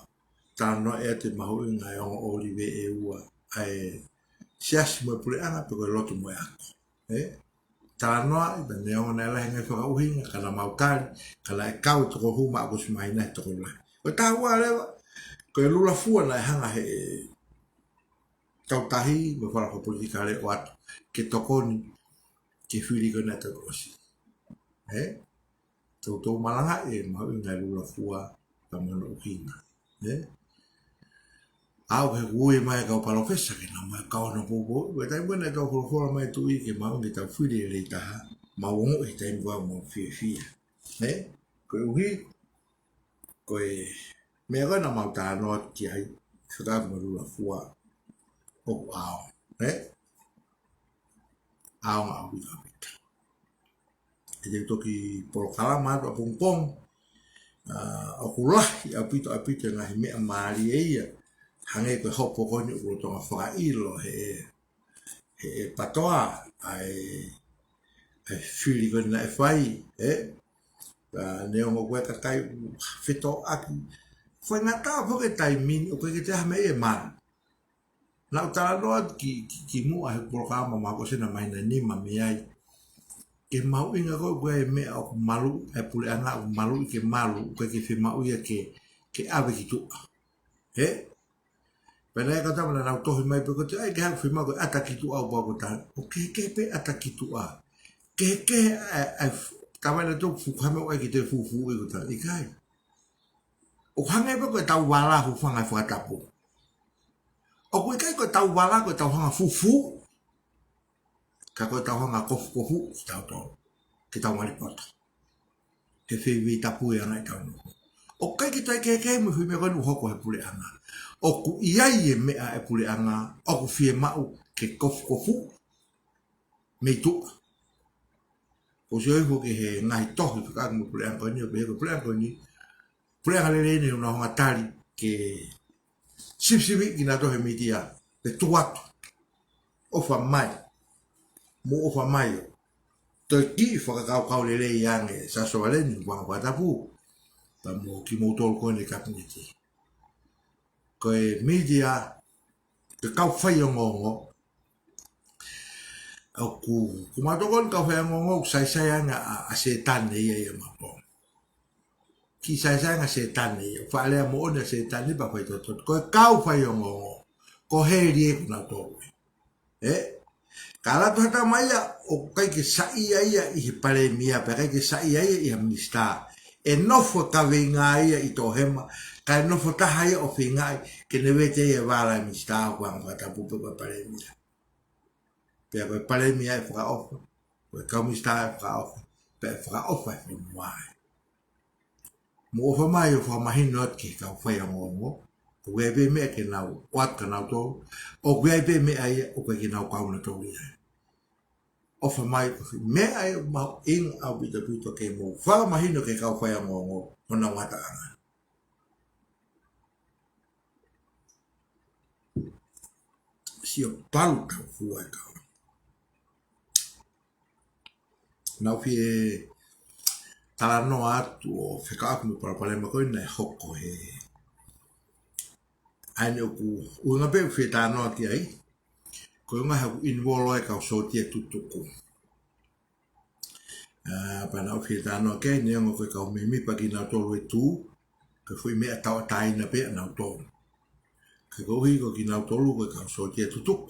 talanoaʻi atu e mahuʻinga e ongo ʻōlive ʻe ua, ʻa e siasi mo e puleʻanga pe ko e lotu mo e ako. Ē? Talanoaʻi pea neongo naʻe lahi e ngaahi fakaʻuhinga, ka naʻa mau tali, ka naʻe kau e toko hū maʻa ʻOkusi Māhina he tokolahi. Ko e taha ua leva, ko e Lula Fua naʻe hanga he Kautahi mo e Fale Fakapolitikale ʻo ʻoatu ke tokoni ki he fili ko ena ʻe taha kuo ʻosi. Ē? Toutou malangaʻi e mahuʻinga e Lula Fua ka mo hono ʻuhinga. Ē? ʻAu he ui mai e kau palōfesa ke nau ō mai ʻo kau ʻo poupou. Ko e taimi ko ē naʻe tau folofola mai e Tuʻi ke maʻu ke tau fili e lelei taha, mau ongoʻi he taimi ko ē ʻoku mau fiefia. Ē? Koeʻuhi ko e meʻa ko ē naʻa mau talanoa ki ai, fekauʻaki mo e Lula Fua ʻoku ʻaonga, ē? ʻAonga ʻaupito ʻaupito. ʻE te u toki polokalama atu ʻapongipongi, ʻa, ʻoku lahi ʻaupito ʻaupito e ngaahi meʻa mālie ia, hangē ko e hopo ko eni ʻoku lolotonga fakaʻilo he, he, he PATOA, ʻa e, ʻa e fili ko eni naʻe fai, ē? Ka neongo ko e kakai ʻoku fetōʻaki. Faingataʻa foki e taimi ni, ʻoku ʻikai ke toe ʻi ai ha meʻa ia ʻe malu. Naʻa ku talanoa ki, ki, kimuʻa he polokalama mahalo ko e sēniti ʻe nima mei ai. Ke mahuʻinga ko ē ʻoku ʻi ai e meʻa ʻoku maluʻi, e puleʻanga ʻoku maluʻi ke malu, ʻoku ʻikai ke fiemaʻu ia ke, ke ʻave ki tuʻa. Ē? Pea naʻe ʻi ai e kau tama naʻa nau tohi mai pē ko e ʻai ke haʻu fiemaʻu ke ʻata ki tuʻa ʻo pau ko e taha. ʻOku kehekehe pē ʻata ki tuʻa. Kehekehe ʻa e, ʻa e f-, tama naʻe tau fuʻu hame ʻo ʻai ke toe fufuuʻi ko e taha. ʻIkai. ʻOku hangē pē ko ʻetau vala hūfanga he fakatapu. ʻOku ʻikai ko ʻetau vala ko ʻetau hanga fufū. Ka ko ʻetau hanga kofukofuʻi kitautolu, ke tau mali poto. He fēfē tapu ia ʻa ʻetau nofo. ʻOku ʻikai ke toe kehekehe mo e foʻi meʻa ko eni ʻoku hoko he puleʻanga. ʻOku ʻi ai e meʻa e puleʻanga, ʻoku fiemaʻu ke kofukofuʻi mei tuʻa. ʻOku ou sio hifo ki he ngaahi tohi fekauʻaki mo e puleʻanga ko eni, ʻo pehē ko e puleʻanga ko eni, puleʻanga lelei eni, ʻoku nau hanga tali ke sivisiviʻi kinautolu he mītia, pe tuʻu atu. ʻOfa mai. Mou ʻofa mai ʻo toe kiʻi fakakaukau lelei ange Sāsōvaleni, Vanga Fakatapu, pea mo kimoutolu ko eni Kapineti. Ko e mītia, ko e kau faiongoongo. ʻOku, ko mautolu ko eni kau faiongoongo, ʻoku saisai ange ʻa, ʻa Sētane ia ʻia mautolu. Kiʻi saisai ange ʻa Sētane ia, faʻa lea moʻoni ʻa Sētane pea faitototo. Ko e kau faiongoongo, ko heli ē ko nautolu ē. Ē? Ka ʻalu atu ha tama ia, ʻoku ʻikai ke saiʻia ia ʻi he palēmia, pea ʻikai ke saiʻia ia ʻi ha minisitā. ʻE nofo e kaveinga ia ʻi Tohema, kae nofo taha ia ʻo feingaʻi ke ne vete ia e vala e minisitā ʻo Vanga Fakatapu pe ko e palēmia. Pea ko e palēmia ʻe fakaʻofa, ko e kau minisitā ʻe fakaʻofa, pea ʻe fakaʻofa e fonua ē. Mou ʻofa mai ʻo fakamahino atu ki he kau faiongoongo, ʻoku ʻi ai pē meʻa ke nau ʻoatu kia nautolu, ʻoku ʻi ai pē meʻa ia ʻoku ʻikai ke nau kau nautolu ia. ʻOfa mai, ko e foʻi meʻa ia ʻoku mahuʻinga ʻaupito ʻaupito ke mou fakamahino ki he kau faiongoongo honau ngataʻanga. Sio palu kau fua e kau. Naʻa ku fie talanoa atu ʻo fekauʻaki mo e palopalema ko eni naʻe hoko he ʻaho ni ʻoku ʻuhinga pē ʻeku fie talanoa ki ai. Ko e ʻuhinga he ʻoku involve ai e kau sōtia tutuku. ʻA, pea naʻa ku fie talanoa ki ai, neongo ko e kau mēmipa kinautolu ʻe tū, ko e foʻi meʻa tauʻatāina pē ʻanautolu. Ka koeʻuhi ko kinautolu ko e kau sōtia tutuku,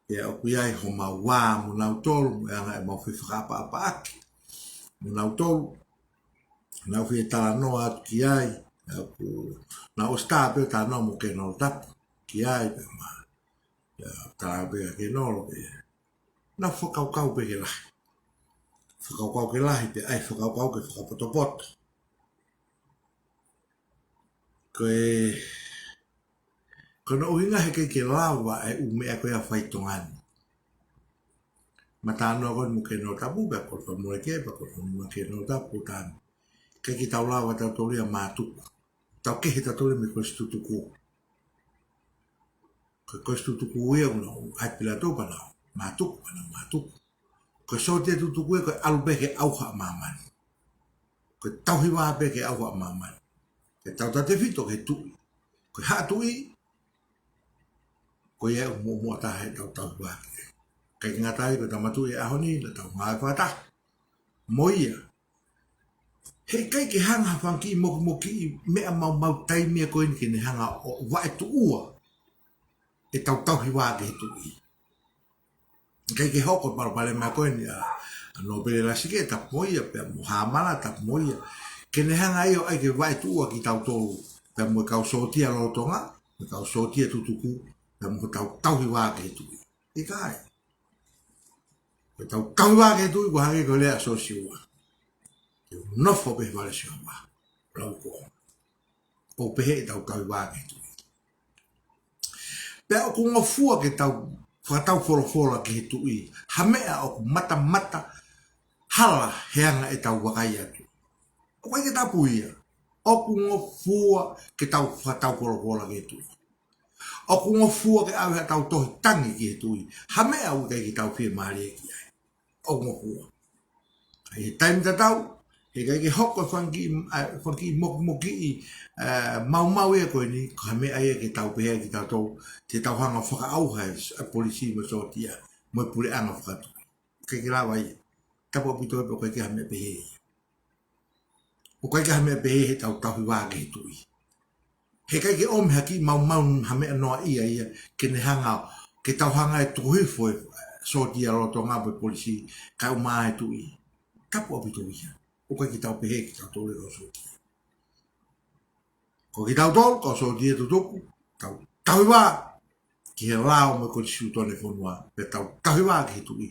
pea ʻoku ʻi ai homau vā mo nautolu, mo e anga ʻemau fefakaʻapaʻapaʻaki mo nautolu. Naʻa ku fie talanoa atu ki ai, naʻa ku, naʻa ku ʻosi tā pē ʻo talanoa mo Kenolo Tapu ki ai, pea ma, ia, tā pē ʻa Kenolo pē. Naʻa fakakaukau pē ke lahi. Fakakaukau ke lahi pē, ʻai fakakaukau ke fakapotopoto. Ko e, ko hono ʻuhinga he ʻikai ke lava e ʻū meʻa ko ia ʻo fai ʻi Tonga ni. Mata noa ko eni mo Kenotapu, pea ko Famueke, pea ko Famueke Kenotapu tani. ʻIkai ke tau lava tautolu ia ʻo mātuku. Tau kehe tautolu mei he kolisi tutuku. Ko e kolisi tutuku ia ʻoku nau ʻai Pilato pea nau mātuku, pea nau mātuku. Ko e sōtia tutuku ia ko e ʻalu pē ke ʻauha ʻa māmani. Ko e tauhi vā pē ke ʻauha ʻa māmani. Ke tau tatefito ki he tuʻi. Ko e Haʻa Tuʻi, ko ia ʻoku muʻomuʻa taha heʻetau tauhi vā ki ai. ʻIkai ke ngata ai, ko e Tama Tuʻi he ʻaho ni, naʻa tau ngāue fakataha mo ia. He ʻikai ke hanga ha fanga kiʻi moki, moki kiʻi meʻa maumau taimi ko eni ke ne hanga ʻo vaetuʻua ʻetau tauhi vā ki he tuʻi. ʻIkai ke hoko e palopalema ko eni ʻa, ʻa Nōpele Lasike, tapu mo ia, pea mo Hāmala, tapu mo ia. Ke ne hanga ia ʻo ʻai ke vaetuʻua kitautolu, pea mo e kau sōtia lolotonga, mo e kau sōtia tutuku, pea mo hotau tauhi vā ki he tuʻi. ʻIkai. Ko ʻetau tauhi vā ki he tuʻi, ʻoku hangē ko e lea ʻa Siosiua. Ke u nofo pē he vale ʻo Sihova, lau ko. ʻO pehē ʻetau tauhi vā ki he tuʻi. Pea ʻoku ngofua ke tau fakataufolofola ki he tuʻi ha meʻa ʻoku matamata hala he anga ʻetau vakai atu. ʻOku ʻikai ke tapu ia. ʻOku ngofua ke tau fakataufolofola ki he tuʻi. ʻOku ngofua ke ʻave haʻatau tohi tangi ki he tuʻi ha meʻa ʻoku ʻikai ke tau fiemālie ki ai. ʻOku ngofua. ʻI he taimi tatau, he ʻikai ke hoko e fanga kiʻi, ʻa, fanga kiʻi moki, moki kiʻi, ʻa, maumau ia ko eni, ko ha meʻa ia ke tau pehē kitautolu, te tau hanga ʻo fakaʻauha e s-, ʻa e polisi mo e sōtia, mo e puleʻanga fakatuʻi. ʻIkai ke lava ia. Tapu ʻaupito pē ʻoku ʻikai ke ha meʻa pehē ia. ʻOku ʻikai ke ha meʻa pehē heʻetau tauhi vā ki he tuʻi. He ʻikai ke ʻomi ha kiʻi maumau ha meʻa noa ia ia, ke ne hanga, ke tau hanga ʻo tuku hifo e sōtia lolotonga mo e polisi, kae ʻumaʻā e tuʻi. Tapu ʻaupito ia. ʻOku ʻikai ke tau pehē kitautolu e kau sōtia. Ko kitautolu, kau sōtia tutuku, tau tauhi vā ki he lao mo e konisitūtone fonua, pea tau tauhi vā ki he tuʻi.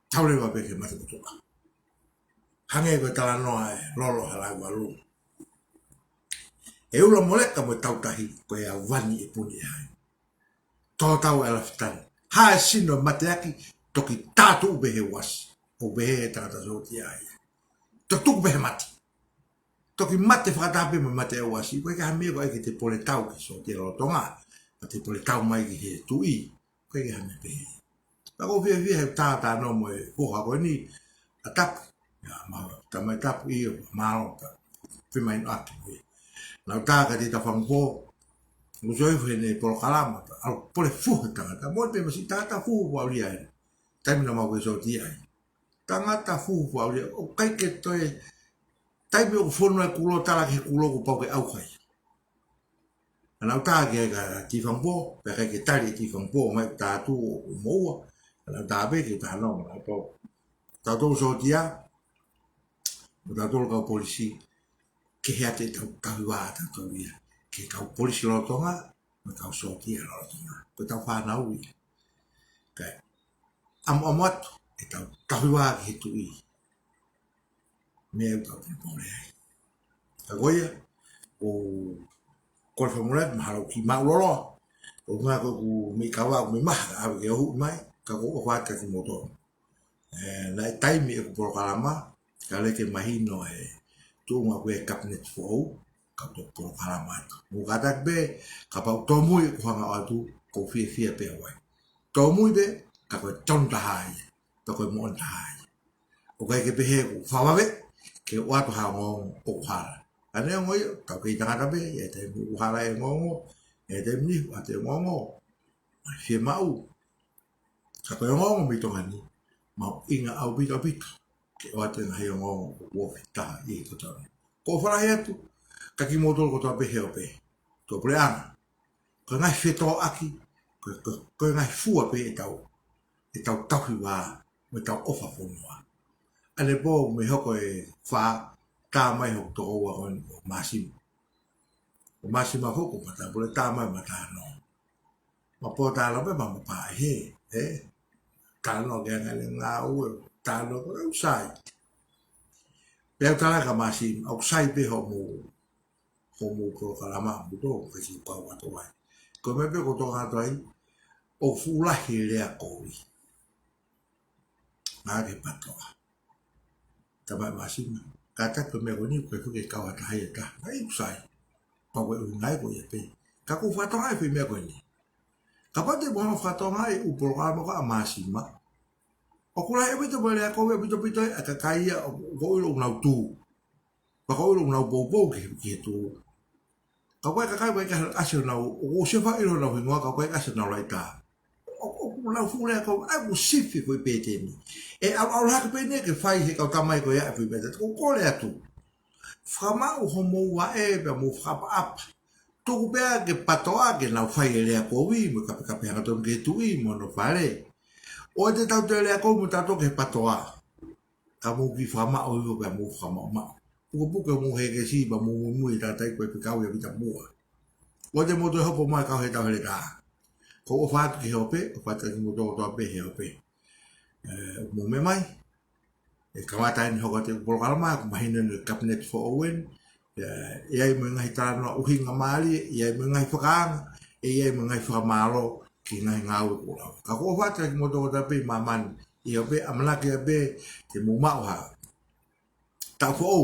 Tau leva pē ke mate kotoa. Hangē ko e talanoa ʻa e Lolo Halaiualu. ʻE ula moleka mo e tautahi, ko e ʻavani ʻe puni ʻe hai. Tō tau ʻa e lafitani. Hā e sino mateaki, toki tātuʻu pē he uasi. ʻO pehē ʻe he tangata sōtia ia. Toki tuku pē he mati. Toki mate fakataha pē mo e mate ʻa e uasi. ʻOku ʻikai ke ha meʻa ko ē ke te pole tau ki he sōtia lolotonga. Ka te pole tau mai ki he tuʻi. ʻOku ʻikai ke ha meʻa pehē. Ka ʻoku ou fiefia he tā tā noa mo e foha ko eni ʻa Tapu. ʻIa, mālō, tamai Tapu ʻio, mālō, ta. Femai no atu, ʻio. Naʻa ku tā ka te ta fangpo. ʻOku sio ʻi he ne polokalama, ta. ʻAlu pole fuhu tangata. Mo e pē masi tangata fuhu fualia eni. Taimi naʻa mau ke sōtia ai. Tangata fuhu fualia. ʻOku ʻikai ke toe. Taimi ʻoku fonu ai kulo tala ki he kulo kuo pau ke ʻauha ia. Naʻa ku tā ki ai ka tifangpo, pea ʻikai ke tali e tifangpo, mai tā atu ʻo moua. Naʻa ku tā pē ke tā noa, naʻa ku pau. Tautolu sōtia, mo tautolu kau polisi, ke he ate tau tauhi vā tautolu ia. Ke kau polisi lolotonga, mo kau sōtia lolotonga. Ko ʻetau fānau ia. Kae ʻamuʻamu atu, ʻetau tauhi vā ki he tuʻi. Meʻa ʻoku tau pōpole ai. Ka ko ia, ʻoku ou kole fakamolemole atu, mahalo ʻoku kiʻi maʻulōlō. ʻOku ngā ko ʻeku meʻi kava, ʻoku meʻi maha, ʻave ke ʻohu mai, ka ʻoku ou ʻofa atu kiate kimoutolu. ʻE, naʻe taimi ʻeku polokalama, ka lele ke mahino e tuʻunga ko ē ʻa e Kapineti foʻou, ka u toki polokalama atu. Mou kātaki pē, kapau ʻoku tōmui ʻeku hanga ʻo ʻoatu, ʻoku ou fiefia pē au ai. Tōmui pē, ka ko e tonu taha ia, ka ko e moʻoni taha ia. ʻOku ʻikai ke pehē ʻoku fakavave, ke ʻoatu ha ongoongo ʻoku hala. Ka neongo ia, tau kei tangata pē, ʻi he taimi ʻoku hala e ongoongo, ʻi he taimi nihu ʻa e ongoongo, ʻa e fiemaʻu. Ka ko e ongoongo mei Tonga ni, mahuʻinga ʻaupito ʻaupito ke ʻoatu e ngaahi ongoongo ʻoku ofi taha ʻi he kotoa. ʻOku ou fakalahi atu, ka kimoutolu kotoa pē he ope. Tuʻapuleʻanga. Ko e ngaahi fetōʻaki, ko, ko, ko e ngaahi fua pē ʻetau, ʻetau tauhi vā, mo ʻetau ʻofa fonua. ʻAnepō mei he hoko e fā, tā mai hoku tokoua ko eni ko Māsima. Ko Māsima foki ko Matāpule, tā mai Matānoa. Mapō tā noa pē ma mapā he, ē? Talanoa ki he anga ʻene ngāue, talanoa ko e ʻoku sai. Pea u tala kia Māsima, ʻoku sai pē hoʻomou, hoʻomou polokalama, ʻoku tō, ka si kau atu ai. Ko e meʻa pē ʻoku ou tō atu ai, ʻoku fuʻu lahi e lea kovi. Ngā ke patoa. Tama Māsima, ka ta ko e meʻa ko eni, ko e fuke kau atu ai e ta. Ai, ʻoku sai. Pau ko e ʻuhinga ia ko ia pē. Ka ʻoku ou fakatokangaʻi e foʻi meʻa ko eni. Kapau te mou hanga ʻo fakatokangaʻi e ʻū polokalama ko ia ʻa Māsima, ʻoku lahi ʻaupito mo e lea kovi ʻaupito ʻaupito ʻa e kakai ia ʻoku ʻilo ʻoku nau tū. Pea ʻoku ʻilo ʻoku nau poupou ki, ki he tū. Ka ko e kakai ʻoku ʻikai ke ʻasi honau, ʻoku ʻosi ʻofa ʻilo honau hingoa ka ʻoku ʻikai ke ʻasi honau laʻitā. ʻO, ʻoku nau fuʻu lea kovi, ʻa e ʻoku sifi ko e pēteni. ʻE ʻalu, ʻalu hake pē eni ke fai he kau tamai ko ia e foʻi meʻa, ko e kole atu. Fakamaʻu hoʻomou vaʻe pea mou fakaʻapaʻapa. Tuku pē ke patoa ke nau fai e lea kovi, mo e kapekape hangatonu ki he tuʻi, mo hono fale. ʻOua te tau toe lea kovi mo tautolu ki he patoa. Ka mou kiʻi fakamaʻu hifo pea mou fakamaʻumaʻu. Pukepuke homou hēkesi pea mou muimui he tangataʻeiki ko e fekau ia ʻa Vita Muʻa. ʻOua te mou toe hopo mai kau he tau heletā. Ko e ʻofa atu ki he ope, ʻofa atu kimoutolu kotoa pē he ope. ʻE, ʻoku mou meʻa mai. ʻE kamata eni hoko atu e polokalama, ʻoku mahino eni e Cabinet foʻou eni. ʻE, ʻe ʻi ai mo e ngaahi talanoa ʻuhinga mālie, ʻe ʻi ai mo e ngaahi fakaanga, ʻe ʻi ai mo e ngaahi fakamālō ki he ngaahi ngāue kuo lau. Ka ʻoku ou ʻofa atu kimoutolu kotoa pē ʻi māmani, ʻi he ope, ʻamanaki pē te mou maʻu ha taʻu foʻou,